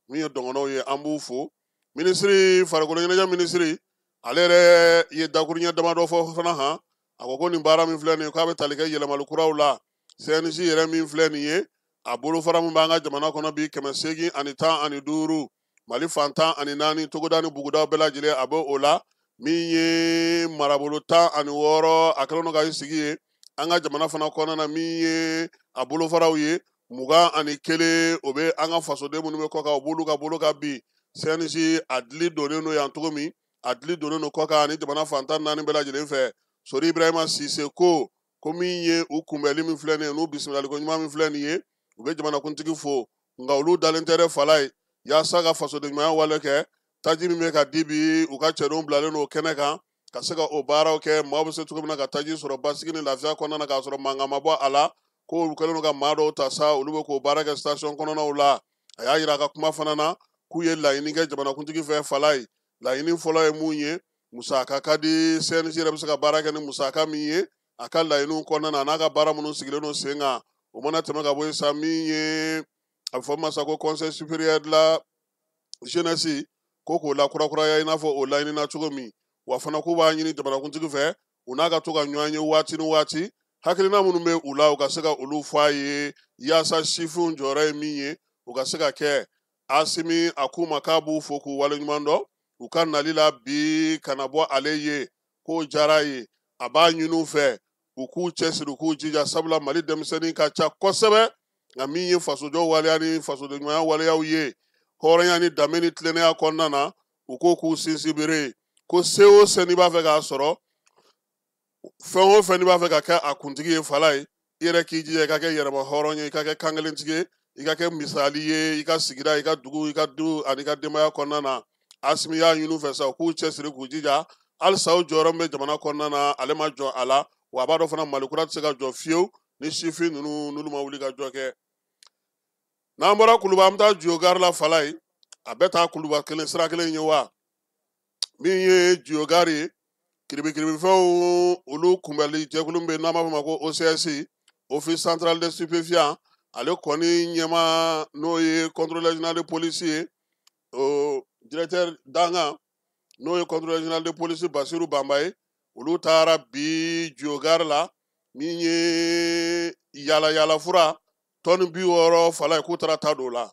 Min ye dɔngɔnɔw ye, an b'u fo. Minisiri farikolo ɲɛnajɛ minisiri, ale yɛrɛ ye dakuruɲɛ damadɔ fɔ fana han. A ko ko nin baara min filɛ nin ye, k'a bɛ tali kɛ yɛlɛmali kuraw la. CNJ yɛrɛ min filɛ nin ye, a bolofara min b'an ka jamana kɔnɔ bi, 815, Mali fan 14, togoda ni bugudaw bɛɛ lajɛlen a bɛ o la. Min ye marabolo 16, a kɛlen don ka i sigi ye an ka jamana fana kɔnɔna na. Min ye a bolofaraw ye 21, o bɛ an ka fasoden minnu bɛ kɔkan, o b'olu ka bolo kan bi. CNJ a dili donnen don yan cogo min, a dili donnen don kɔkan ani jamana fan 14 bɛɛ lajɛlen fɛ. Sori Ibrahima Sise ko ko min ye u kunbɛli min filɛ nin ye, n'u bisimilaliko ɲuman min filɛ nin ye, u bɛ jamanakuntigi fo, nka olu dalen tɛ dɛ. Fala ye, yaasa ka fasoden ɲumanya wale kɛ, taji min bɛ ka di bi, u ka cɛdenw bilalen don o kɛnɛ kan ka se ka o baaraw kɛ. Maaw bɛ se cogo min na ka taji sɔrɔ basigi ni lafiya kɔnɔna na, k'a sɔrɔ mankan ma bɔ a la, ko olu kɛlen don ka maa dɔw ta sa, olu bɛ k'o baara kɛ station kɔnɔnaw la. A y'a yira a ka kuma fana na k'u ye laɲini kɛ jamanakuntigi fɛ. Fala ye, laɲini fɔlɔ ye mun ye? Musaka ka di, CNJ yɛrɛ bɛ se ka baara kɛ ni musaka min ye a ka laɲiniw kɔnɔna na, a n'a ka baara minnu sigilen don sen kan. O mana tɛmɛ ka bɔ yen sa, min ye a bɛ fɔ min ma sa ko Conseil supérieur de la jeunesse, ko k'o lakurakuraya i n'a fɔ o laɲinina cogo min. Wa fana k'u b'a ɲini jamanakuntigi fɛ, u n'a ka to ka ɲɔgɔn ye waati ni waati, hakilina minnu bɛ u la, u ka se ka olu fɔ a ye, yaasa sifinw jɔyɔrɔ ye min ye, u ka se ka kɛ. Asimi a k'u ma k'a b'u fo k'u waleɲuman dɔn u ka nali la bi ka na bɔ ale ye, k'o diyara ye. A b'a ɲini u fɛ u k'u cɛsiri, u k'u jija, sabula Mali denmisɛnnin ka ca kosɛbɛ, nka min ye fasojɔ waleya ni fasodenɲumanya waleyaw ye, hɔrɔnya ni danbe ni tilennenya kɔnɔna na, u ko k'u sinsin bere ko se o se n'i b'a fɛ k'a sɔrɔ, fɛn o fɛn n'i b'a fɛ ka kɛ a kuntigi ye, fala ye, i yɛrɛ k'i jija i ka kɛ yɛrɛma hɔrɔn ye, i ka kɛ kankelentigi ye, i ka kɛ misali ye i ka sigida, i ka dugu, i ka du ani i ka denbaya kɔnɔna na. Asimi y'a ɲini u fɛ sa, u k'u cɛsiri, k'u jija halisa. U jɔyɔrɔ min bɛ jamana kɔnɔna na, ale ma jɔ a la, wa a b'a dɔn fana Mali kura tɛ se ka jɔ fiyewu ni sifin ninnu n'olu ma wuli ka jɔ kɛ. N'an bɔra Kuluba, an bɛ taa Jiyogari la. Fala ye, a bɛɛ taa Kuluba kelen sira kelen ye wa. Min ye Jiyogari ye, kiribikiribifɛnw olu kunbɛli jɛkulu bɛ yen n'an b'a fɔ o ma ko OCS, Office central des stupéfiants, ale kɔni ɲɛmaa, n'o ye contrôleur général de police ye, o directeur dankan, n'o ye contrôleur général de police Basiru Banba ye, olu taara bi Jiyogari la. Min ye yala yala fura tɔni 60, fala ye, k'u taara ta don o la.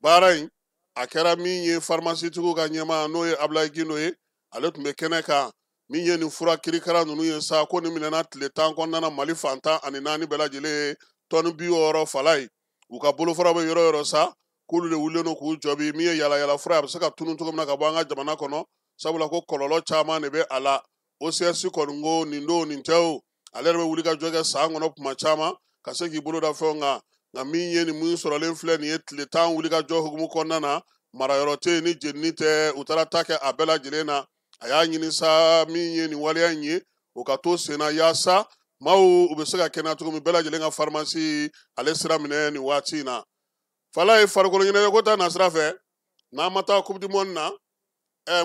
Baara in a kɛra min ye farimasitigiw ka ɲɛmaa, n'o ye Abulayi Gindo ye, ale tun bɛ kɛnɛ kan. Min ye nin fura kirikara ninnu ye sa, ko nin minɛna tile 10 kɔnɔna na Mali fan 14 bɛɛ lajɛlen ye, tɔni 60, fala ye. U ka bolofara bɛ yɔrɔ yɔrɔ sa, k'olu de wulilen don k'u jɔ bi. Min ye yala yala fura ye, a bɛ se ka tunun cogo min na ka bɔ an ka jamana kɔnɔ, sabula ko kɔlɔlɔ caman de bɛ a la. OCS kɔni ko nin don nin tɛ o, ale yɛrɛ bɛ wuli ka jɔ kɛ san kɔnɔ kuma caman ka se k'i bolo da fɛnw kan. Nka min ye nin min sɔrɔlen filɛ nin ye tile 10 wuli ka jɔ hukumu kɔnɔna na, marayɔrɔ tɛ yen ni jenini tɛ, u taara ta kɛ a bɛɛ lajɛlen na. A y'a ɲini sa min ye nin waleya in ye, o ka to sen na yaasa maaw u bɛ se ka kɛnɛya cogo min, bɛɛ lajɛlen ka farimasi ale sira minɛ nin waati in na. Fala ye farikolo ɲɛnajɛ ko ta nasira fɛ, n'an ma taa Coupe du monde na,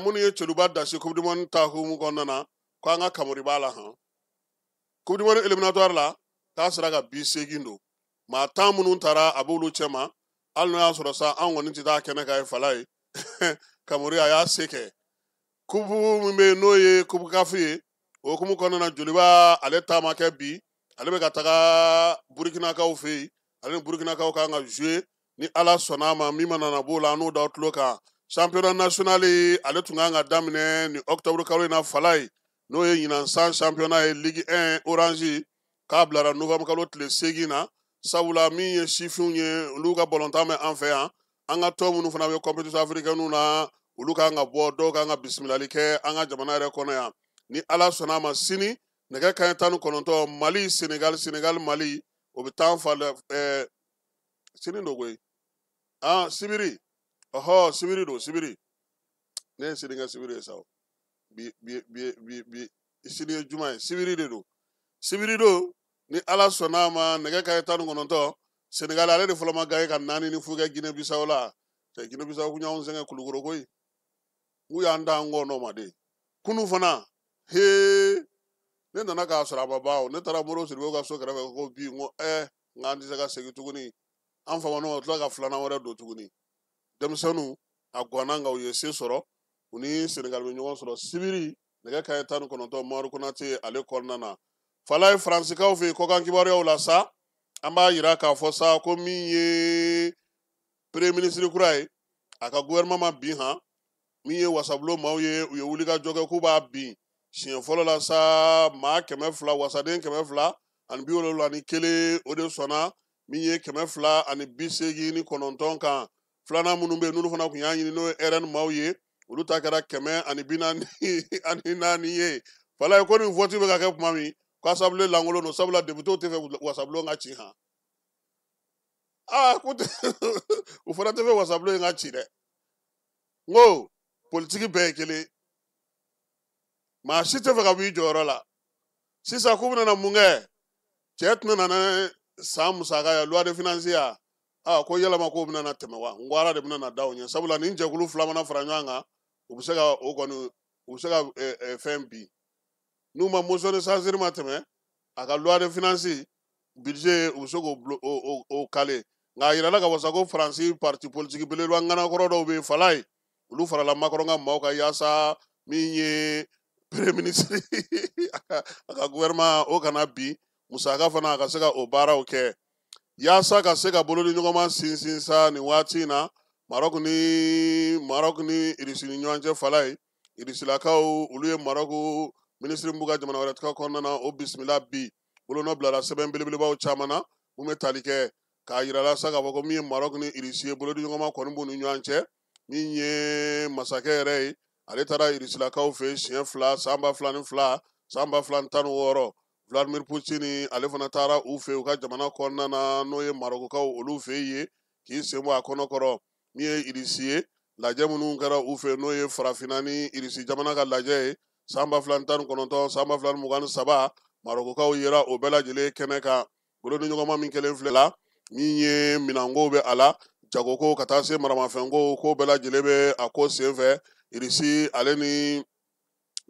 minnu ye cɛluba dasi Coupe du monde ta hukumu kɔnɔna na, ko an ka Kamori b'a la han. Coupe du monde éliminatoire la, k'a sera ka 80 don maa 10 minnu taara, a b'olu cɛ ma. Hali n'o y'a sɔrɔ sa, an kɔni tɛ taa kɛnɛ kan ye. Fala ye, Kamori a y'a se kɛ. Coupe min bɛ yen, n'o ye Coupe CAF ye, o hukumu kɔnɔna na, Joliba ale taama kɛ bi, ale bɛ ka taga Burukinakaw fɛ yen. Ale ni Burukinakaw kan ka jouer ni Ala sɔnna a ma. Min mana na b'o la, an n'o da tulo kan. Championnat national, ale tun kan ka daminɛ ni octobre kalo in na. Fala ye, n'o ye ɲinan san championnat ye, Ligue 1 Orange, k'a bilara novembre kalo tile 8 na, sabula min ye sifinw ye, olu ka balontan bɛ an fɛ yan. An ka tɔn minnu fana bɛ compétition africaine na, olu kan ka bɔ, dɔw kan ka bisimilali kɛ an ka jamana yɛrɛ kɔnɔ yan. Ni Ala sɔnna a ma, sini nɛgɛ kanɲɛ 19, Mali Sénégal, Sénégal Mali, o bɛ taa fa sini don koyi. Ah, sibiri, ɔhɔ, sibiri don, sibiri. Ne ye sini kɛ sibiri ye sa o. Bi bi bi bi bi, sini ye juma ye, sibiri de don. Sibiri don, ni Ala sɔnna a ma, nɛgɛ kanɲɛ 19, Sénégal ale de fɔlɔ ma gagné ka 4-0 kɛ Guinée Bissau la. Cɛ, Guinée Bissau kun y'anw sɛgɛn Kulukoro koyi, n y'an da an kɔ ma de. Kunu fana hee, ne nana k'a sɔrɔ a ma ban o. Ne taara Moro Sidibe ka so kɛrɛfɛ ko bi, n ko n k'an tɛ se ka segin tuguni. An famana, o tila ka filanan wɛrɛ don tuguni. Denmisɛnninw a ganna, nka u ye se sɔrɔ. U ni Senegal bɛ ɲɔgɔn sɔrɔ sibiri nɛgɛ kanɲɛ 19, Mamadu Konate ale kɔnɔna na. Fala ye, Faransikaw fɛ yen, kɔkan kibaruyaw la sa, an b'a yira k'a fɔ sa ko min ye premier ministre kura ye, a ka gouvernement ma bin han. Min ye wasabulon maaw ye, u ye wulikajɔ kɛ k'u b'a bin siɲɛ fɔlɔ la sa. Maa 200, wasaden 271, o de sɔnna min ye 289 kan. Filanan minnu bɛ yen, n'olu fana tun y'a ɲini, n'o ye RN maaw ye, olu ta kɛra 144 ye. Fala ye, ko nin vote bɛ ka kɛ tuma min, ko assemblée lankolon don, sabula député tɛ fɛ wasabulon ka ci han. Aa, ko u fana tɛ fɛ wasabulon in ka ci dɛ. N ko politiki bɛɛ ye kelen, maa si tɛ fɛ ka bɔ i jɔyɔrɔ la. Sisan k'u bɛna mun kɛ? Cɛ tɛna na ni san musaka ye, loi de finance ya. Aa, ko yalama k'o bɛna na tɛmɛ wa? N ko Ala de bɛna na da o ɲɛ, sabula nin jɛkulu fila mana fara ɲɔgɔn kan, u bɛ se ka o kɔni, u bɛ se ka fɛn bin. N'u ma motion de censure ma tɛmɛ, a ka loi de finance, budget, u bɛ se k'o o kale. Nka a yirala ka fɔ sa ko Faransi parti politique belebeleba ŋanakɔrɔ dɔw bɛ yen, fala ye, olu farala Macron ka maaw kan yaasa min ye premier ministre a ka gouvernement o kana bin, musaka fana a ka se ka o baaraw kɛ yaasa ka se ka bolodi ɲɔgɔnma sinsin sa nin waati in na Maroc ni Irisi ni ɲɔgɔn cɛ. Fala ye, Irisilakaw olu ye Maroc minisiri b'u ka jamana wɛrɛ tigɛ kɔnɔna na, o bisimila bi. Bolonɔ bilara sɛbɛn belebelebaw caman na mun bɛ tali kɛ k'a yira la sa k'a fɔ ko min ye Maroc ni Irisi ye, bolodi ɲɔgɔnma kɔni b'u ni ɲɔgɔn cɛ. Min ye masakɛ yɛrɛ ye, ale taara Irisilakaw fɛ siɲɛ fila, san 2002, san 2016. Vladimir Poutine ale fana taara u fɛ u ka jamana kɔnɔna na, n'o ye Marokukaw olu fɛ yen, k'i sen bɔ a kɔnɔ kɔrɔ. Min ye Irisi ye, lajɛ minnu kɛra u fɛ, n'o ye farafinna ni Irisi jamana ka lajɛ ye, san 2019, san 2023, Marokukaw yera o bɛɛ lajɛlen kɛnɛ kan. Bolodi ɲɔgɔnma min kɛlen filɛ la, min ye minɛnkow bɛ a la, jagoko ka taa se maramafɛnko, ko bɛɛ lajɛlen bɛ a ko senfɛ. Irisi ale ni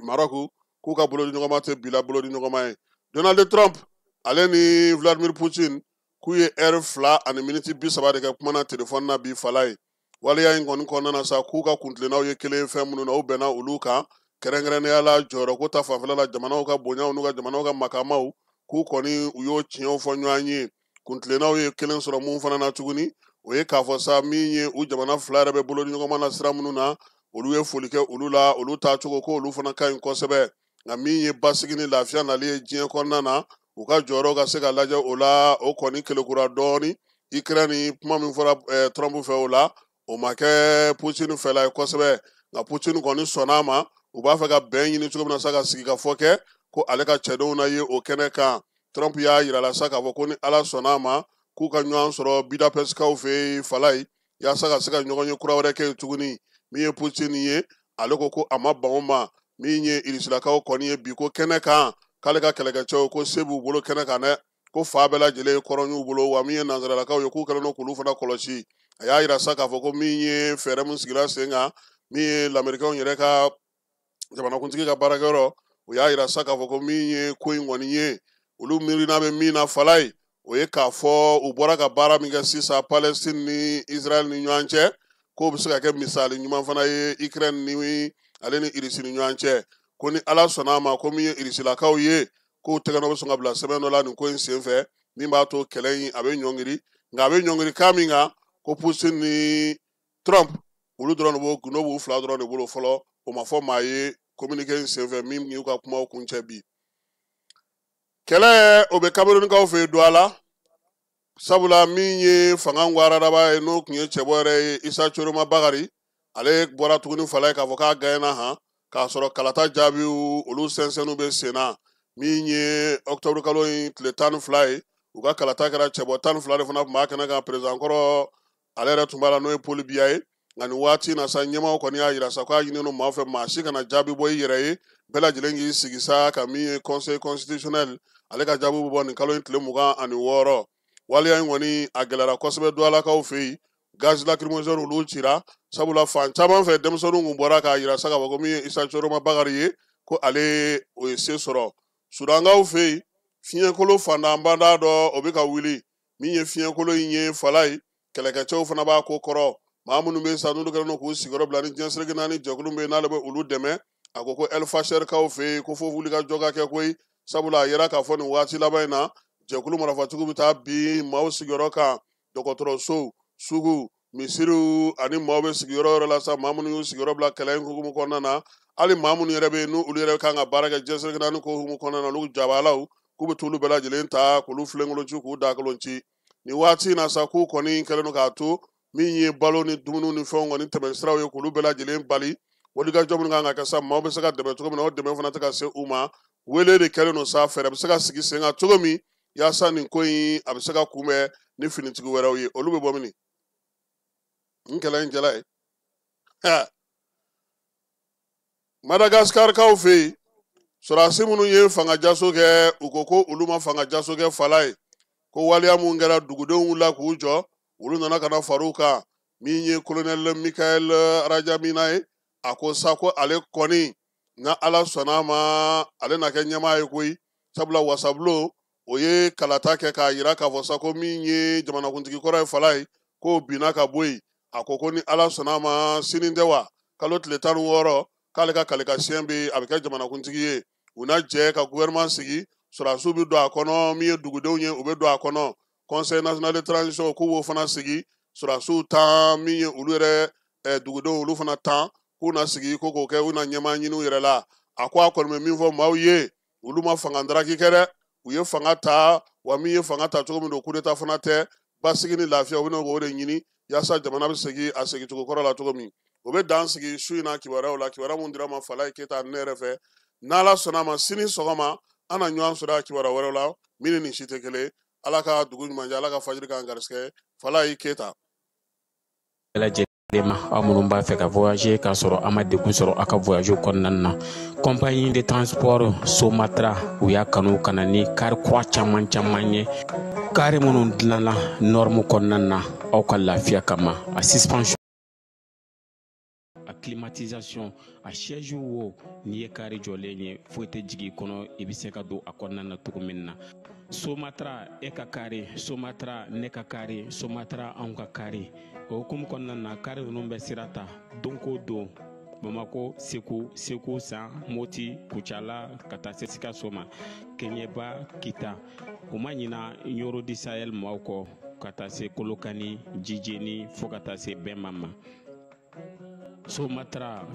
Marɔku k'u ka bolodi ɲɔgɔnma tɛ bila bolodi ɲɔgɔnma ye. Donald Trump ale ni Vladimir Putin k'u ye ɛri 2 ani miniti 30 de kɛ kuma na telefɔni na bi. Fala ye, waleya in kɔni kɔnɔna na sa, k'u ka kuntilennaw ye kelen fɛn minnu na, u bɛnna olu kan, kɛrɛnkɛrɛnnenya la jɔyɔrɔko ta fanfɛla la, jamanaw ka bonyaw n'u ka jamanaw ka makamaw, k'u kɔni u y'o tiɲɛw fɔ ɲɔgɔn ye. Kuntilennaw ye kelen sɔrɔ mun fana na tuguni, o ye k'a fɔ sa min ye u jamana fila yɛrɛ bɛ bolodi ɲɔgɔnma na sira minnu na, olu ye foli kɛ olu la, olu taacogo ko olu fana ka ɲi kosɛbɛ. Nka min ye basigi ni lafiya nali ye diɲɛ kɔnɔna na, u ka jɔyɔrɔ ka se ka lajɛ o la, o kɔni kelekura dɔɔni. Ukraine kuma min fɔra Trump fɛ, o la o ma kɛ Putin fɛla ye kosɛbɛ. Nka Putin kɔni sɔnna a ma, u b'a fɛ ka bɛn ɲini cogo min na sa, ka sigi ka fɔ kɛ, ko ale ka cɛdenw na ye o kɛnɛ kan. Trump y'a yira la sa k'a fɔ ko ni Ala sɔnna a ma, k'u ka ɲɔgɔn sɔrɔ Budapestkaw fɛ yen, fala ye, yaasa ka se ka ɲɔgɔn ye kura wɛrɛ kɛ yen tuguni. Min ye Putin ye, ale ko ko a ma ban o ma. Min ye irisilakaw kɔni ye bi ko kɛnɛ kan, k'ale ka kɛlɛkɛcɛw ko se b'u bolo kɛnɛ kan dɛ, ko fa bɛɛ lajɛlen ye kɔrɔn y'u bolo, wa min ye nansaralakaw ye k'u kɛlen don k'olu fana kɔlɔsi. A y'a yira sa k'a fɔ ko min ye fɛɛrɛ min sigira sen kan, min ye lamɛrikɛnw yɛrɛ ka jamanakuntigi ka baarakɛyɔrɔ, o y'a yira sa k'a fɔ ko min ye ko in kɔni ye, olu miirina bɛ min na fala ye, o ye k'a fɔ u bɔra ka baara min kɛ sisan Palestine ni Israël ni ɲɔgɔn cɛ, k'o bɛ se ka kɛ misali ɲuman fana ye Ukraine ni ale ni Irisi ni ɲɔgɔn cɛ. Ko ni Ala sɔnna a ma, ko min ye Irisilakaw ye, k'u tɛgɛ nɔ bɛ sɔn ka bila sɛbɛn dɔ la nin ko in senfɛ, min b'a to kɛlɛ in a bɛ ɲɔngiri. Nka a bɛ ɲɔngiri kan min kan, ko Putin ni Trump olu dɔrɔn de b'o gundo b'u fila dɔrɔn de bolo fɔlɔ. O ma fɔ maa ye communiqué in senfɛ min y'u ka kumaw kuncɛ bi. Kɛlɛ o bɛ Kamerunkaw fɛ yen Douala, sabula min ye fanga ngwaradaba ye, n'o tun ye cɛbɔ yɛrɛ ye, Isa Tchiroma Bakary, ale bɔra tuguni fala ye k'a fɔ k'a gagné han, k'a sɔrɔ kalata jaabiw olu sɛnsɛnniw bɛ sen na. Min ye octobre kalo in tile 12 ye, u ka kalata kɛra, cɛbɔ 12 de fana tun b'a kɛnɛ kan. Président kɔrɔ ale yɛrɛ tun b'a la, n'o ye Paul Biya ye. Nka nin waati in na sa, ɲɛmaaw kɔni y'a yira sa k'a ɲininen don maaw fɛ, maa si kana jaabi bɔ i yɛrɛ ye, bɛɛ lajɛlen k'i sigi sa ka min ye conseil constitutionnel ale ka jaabi bɛ bɔ nin kalo in tile 26. Waleya in kɔni a gɛlɛyara kosɛbɛ Doualakaw fɛ yen. Gaz lacrymogène olu cira, sabula fan caman fɛ denmisɛnninw kun bɔra k'a yira sa k'a fɔ ko min ye Isa Tchiroma Bakary ye, ko ale o ye se sɔrɔ. Sudankaw fɛ yen, fiɲɛkolo fandanbanda dɔ o bɛ ka wuli. Min ye fiɲɛkolo in ye fala ye, kɛlɛkɛcɛw fana b'a ko kɔrɔ. Maa minnu bɛ sa n'olu kɛlen don k'u sigiyɔrɔ bila ni diɲɛ seleke naani jɛkulu bɛ yen n'ale bɛ olu dɛmɛ, a ko ko El Fasherkaw fɛ yen ko fo wuli ka jɔ ka kɛ koyi, sabula a yera k'a fɔ nin waati laban in na, jɛkulu marafatigiw bɛ taa bin maaw sigiyɔrɔ kan, dɔgɔtɔrɔsow, sugu, misiriw ani maaw bɛ sigiyɔrɔ yɔrɔ la sa. Maa minnu y'u sigiyɔrɔ bila kɛlɛ in hukumu kɔnɔna na, hali maa minnu yɛrɛ bɛ yen n'olu yɛrɛ kan ka baara kɛ diɲɛ seleke naani ko hukumu kɔnɔna na, olu jabalaw k'u bɛ t'olu bɛɛ lajɛlen ta k'olu filenkolon ci, k'u dakolon ci. Nin waati in na sa, k'u kɔni kɛlen don k'a to min ye balo ni dumuni ni fɛnw kɔni tɛmɛsiraw ye, k'olu bɛɛ lajɛlen bali. Wulikajɔ minnu kan ka kɛ sa, maaw bɛ se ka dɛmɛ cogo min na, o dɛmɛ fana tɛ ka se u ma. Wele de kɛlen don sa, fɛɛrɛ bɛ se ka sigi sen kan cogo min yaasa nin ko in a bɛ se ka kunbɛn ni finitigi wɛrɛw ye. Olu bɛ bɔ min n kɛlɛ in jala ye. Madagaskarkaw fɛ yen, sɔrɔdasi minnu ye fanga jaso kɛ, u ko ko olu ma fanga jaso kɛ fala ye, ko waleya mun kɛra, dugudenw wulila k'u jɔ, olu nana ka na far'u kan. Min ye colonel Michael Rajamina ye, a ko sa ko ale kɔni na Ala sɔnna a ma, ale na kɛ ɲɛmaa ye koyi, sabula wasabulon o ye kalata kɛ k'a yira k'a fɔ sa ko min ye jamanakuntigi kɔrɔ ye fala ye, k'o binna ka bɔ yen. A ko ko ni Ala sɔnna a ma, sini tɛ wa kalo tile 16, k'ale ka kalikasiyɛn bɛ a bɛ kɛ jamanakuntigi ye. U na jɛ ka gouvernement sigi, sɔrɔdasiw bɛ don a kɔnɔ, min ye dugudenw ye u bɛ don a kɔnɔ, conseil national de transition k'u b'o fana sigi, sɔrɔdasiw 10, min ye olu yɛrɛ dugudenw olu fana 10, k'u na sigi ko k'o kɛ, u na ɲɛmaa ɲini u yɛrɛ la. A ko a kɔni bɛ min fɔ maaw ye, olu ma fanga daraki kɛ dɛ, u ye fanga ta, wa min ye fanga ta cogo min don, coup d'état fana tɛ. Basigi ni lafiya, u bɛna o de ɲini yaasa jamana bɛ segin a segincogo kɔrɔ la cogo min. O bɛ dan sigi su in na kibaruyaw la, kibaruya mun dira ma Falaye Keyita ne yɛrɛ fɛ. N'Ala sɔnna a ma, sini sɔgɔma an na ɲɔgɔn sɔrɔ a kibaruya wɛrɛw la min ni nin si tɛ kelen. Ala ka dugu ɲuman jɛ, Ala ka fajiri k'an garisɛgɛ. Falaye Keyita. Lajɛlen ma, aw minnu b'a fɛ ka voyager k'a sɔrɔ a ma degun sɔrɔ aw ka voyage kɔnɔna na, compagnie de transport Somatra u y'a kanu ka na ni car kura caman caman ye, car minnu dilanna norme kɔnɔna na aw ka lafiya kama, a suspension, a climatisation, a siège wo, n'i ye car jɔlen ye, foyi tɛ jigin i kɔnɔ, i bɛ se ka don a kɔnɔna na cogo min na. Somatra e ka car, Somatra ne ka car, Somatra anw ka car. O hukumu kɔnɔna na, car ninnu bɛ sira ta don ko don, Bamako, Segu, Segu San, Moti, Kucala, ka taa se Sikaso ma, Kɛɲɛba, Kita. U ma ɲina Ɲoro du Sahel maaw kɔ, ka taa se Kolokani, Jijeni, fo ka taa se Bɛnma ma. Somatra.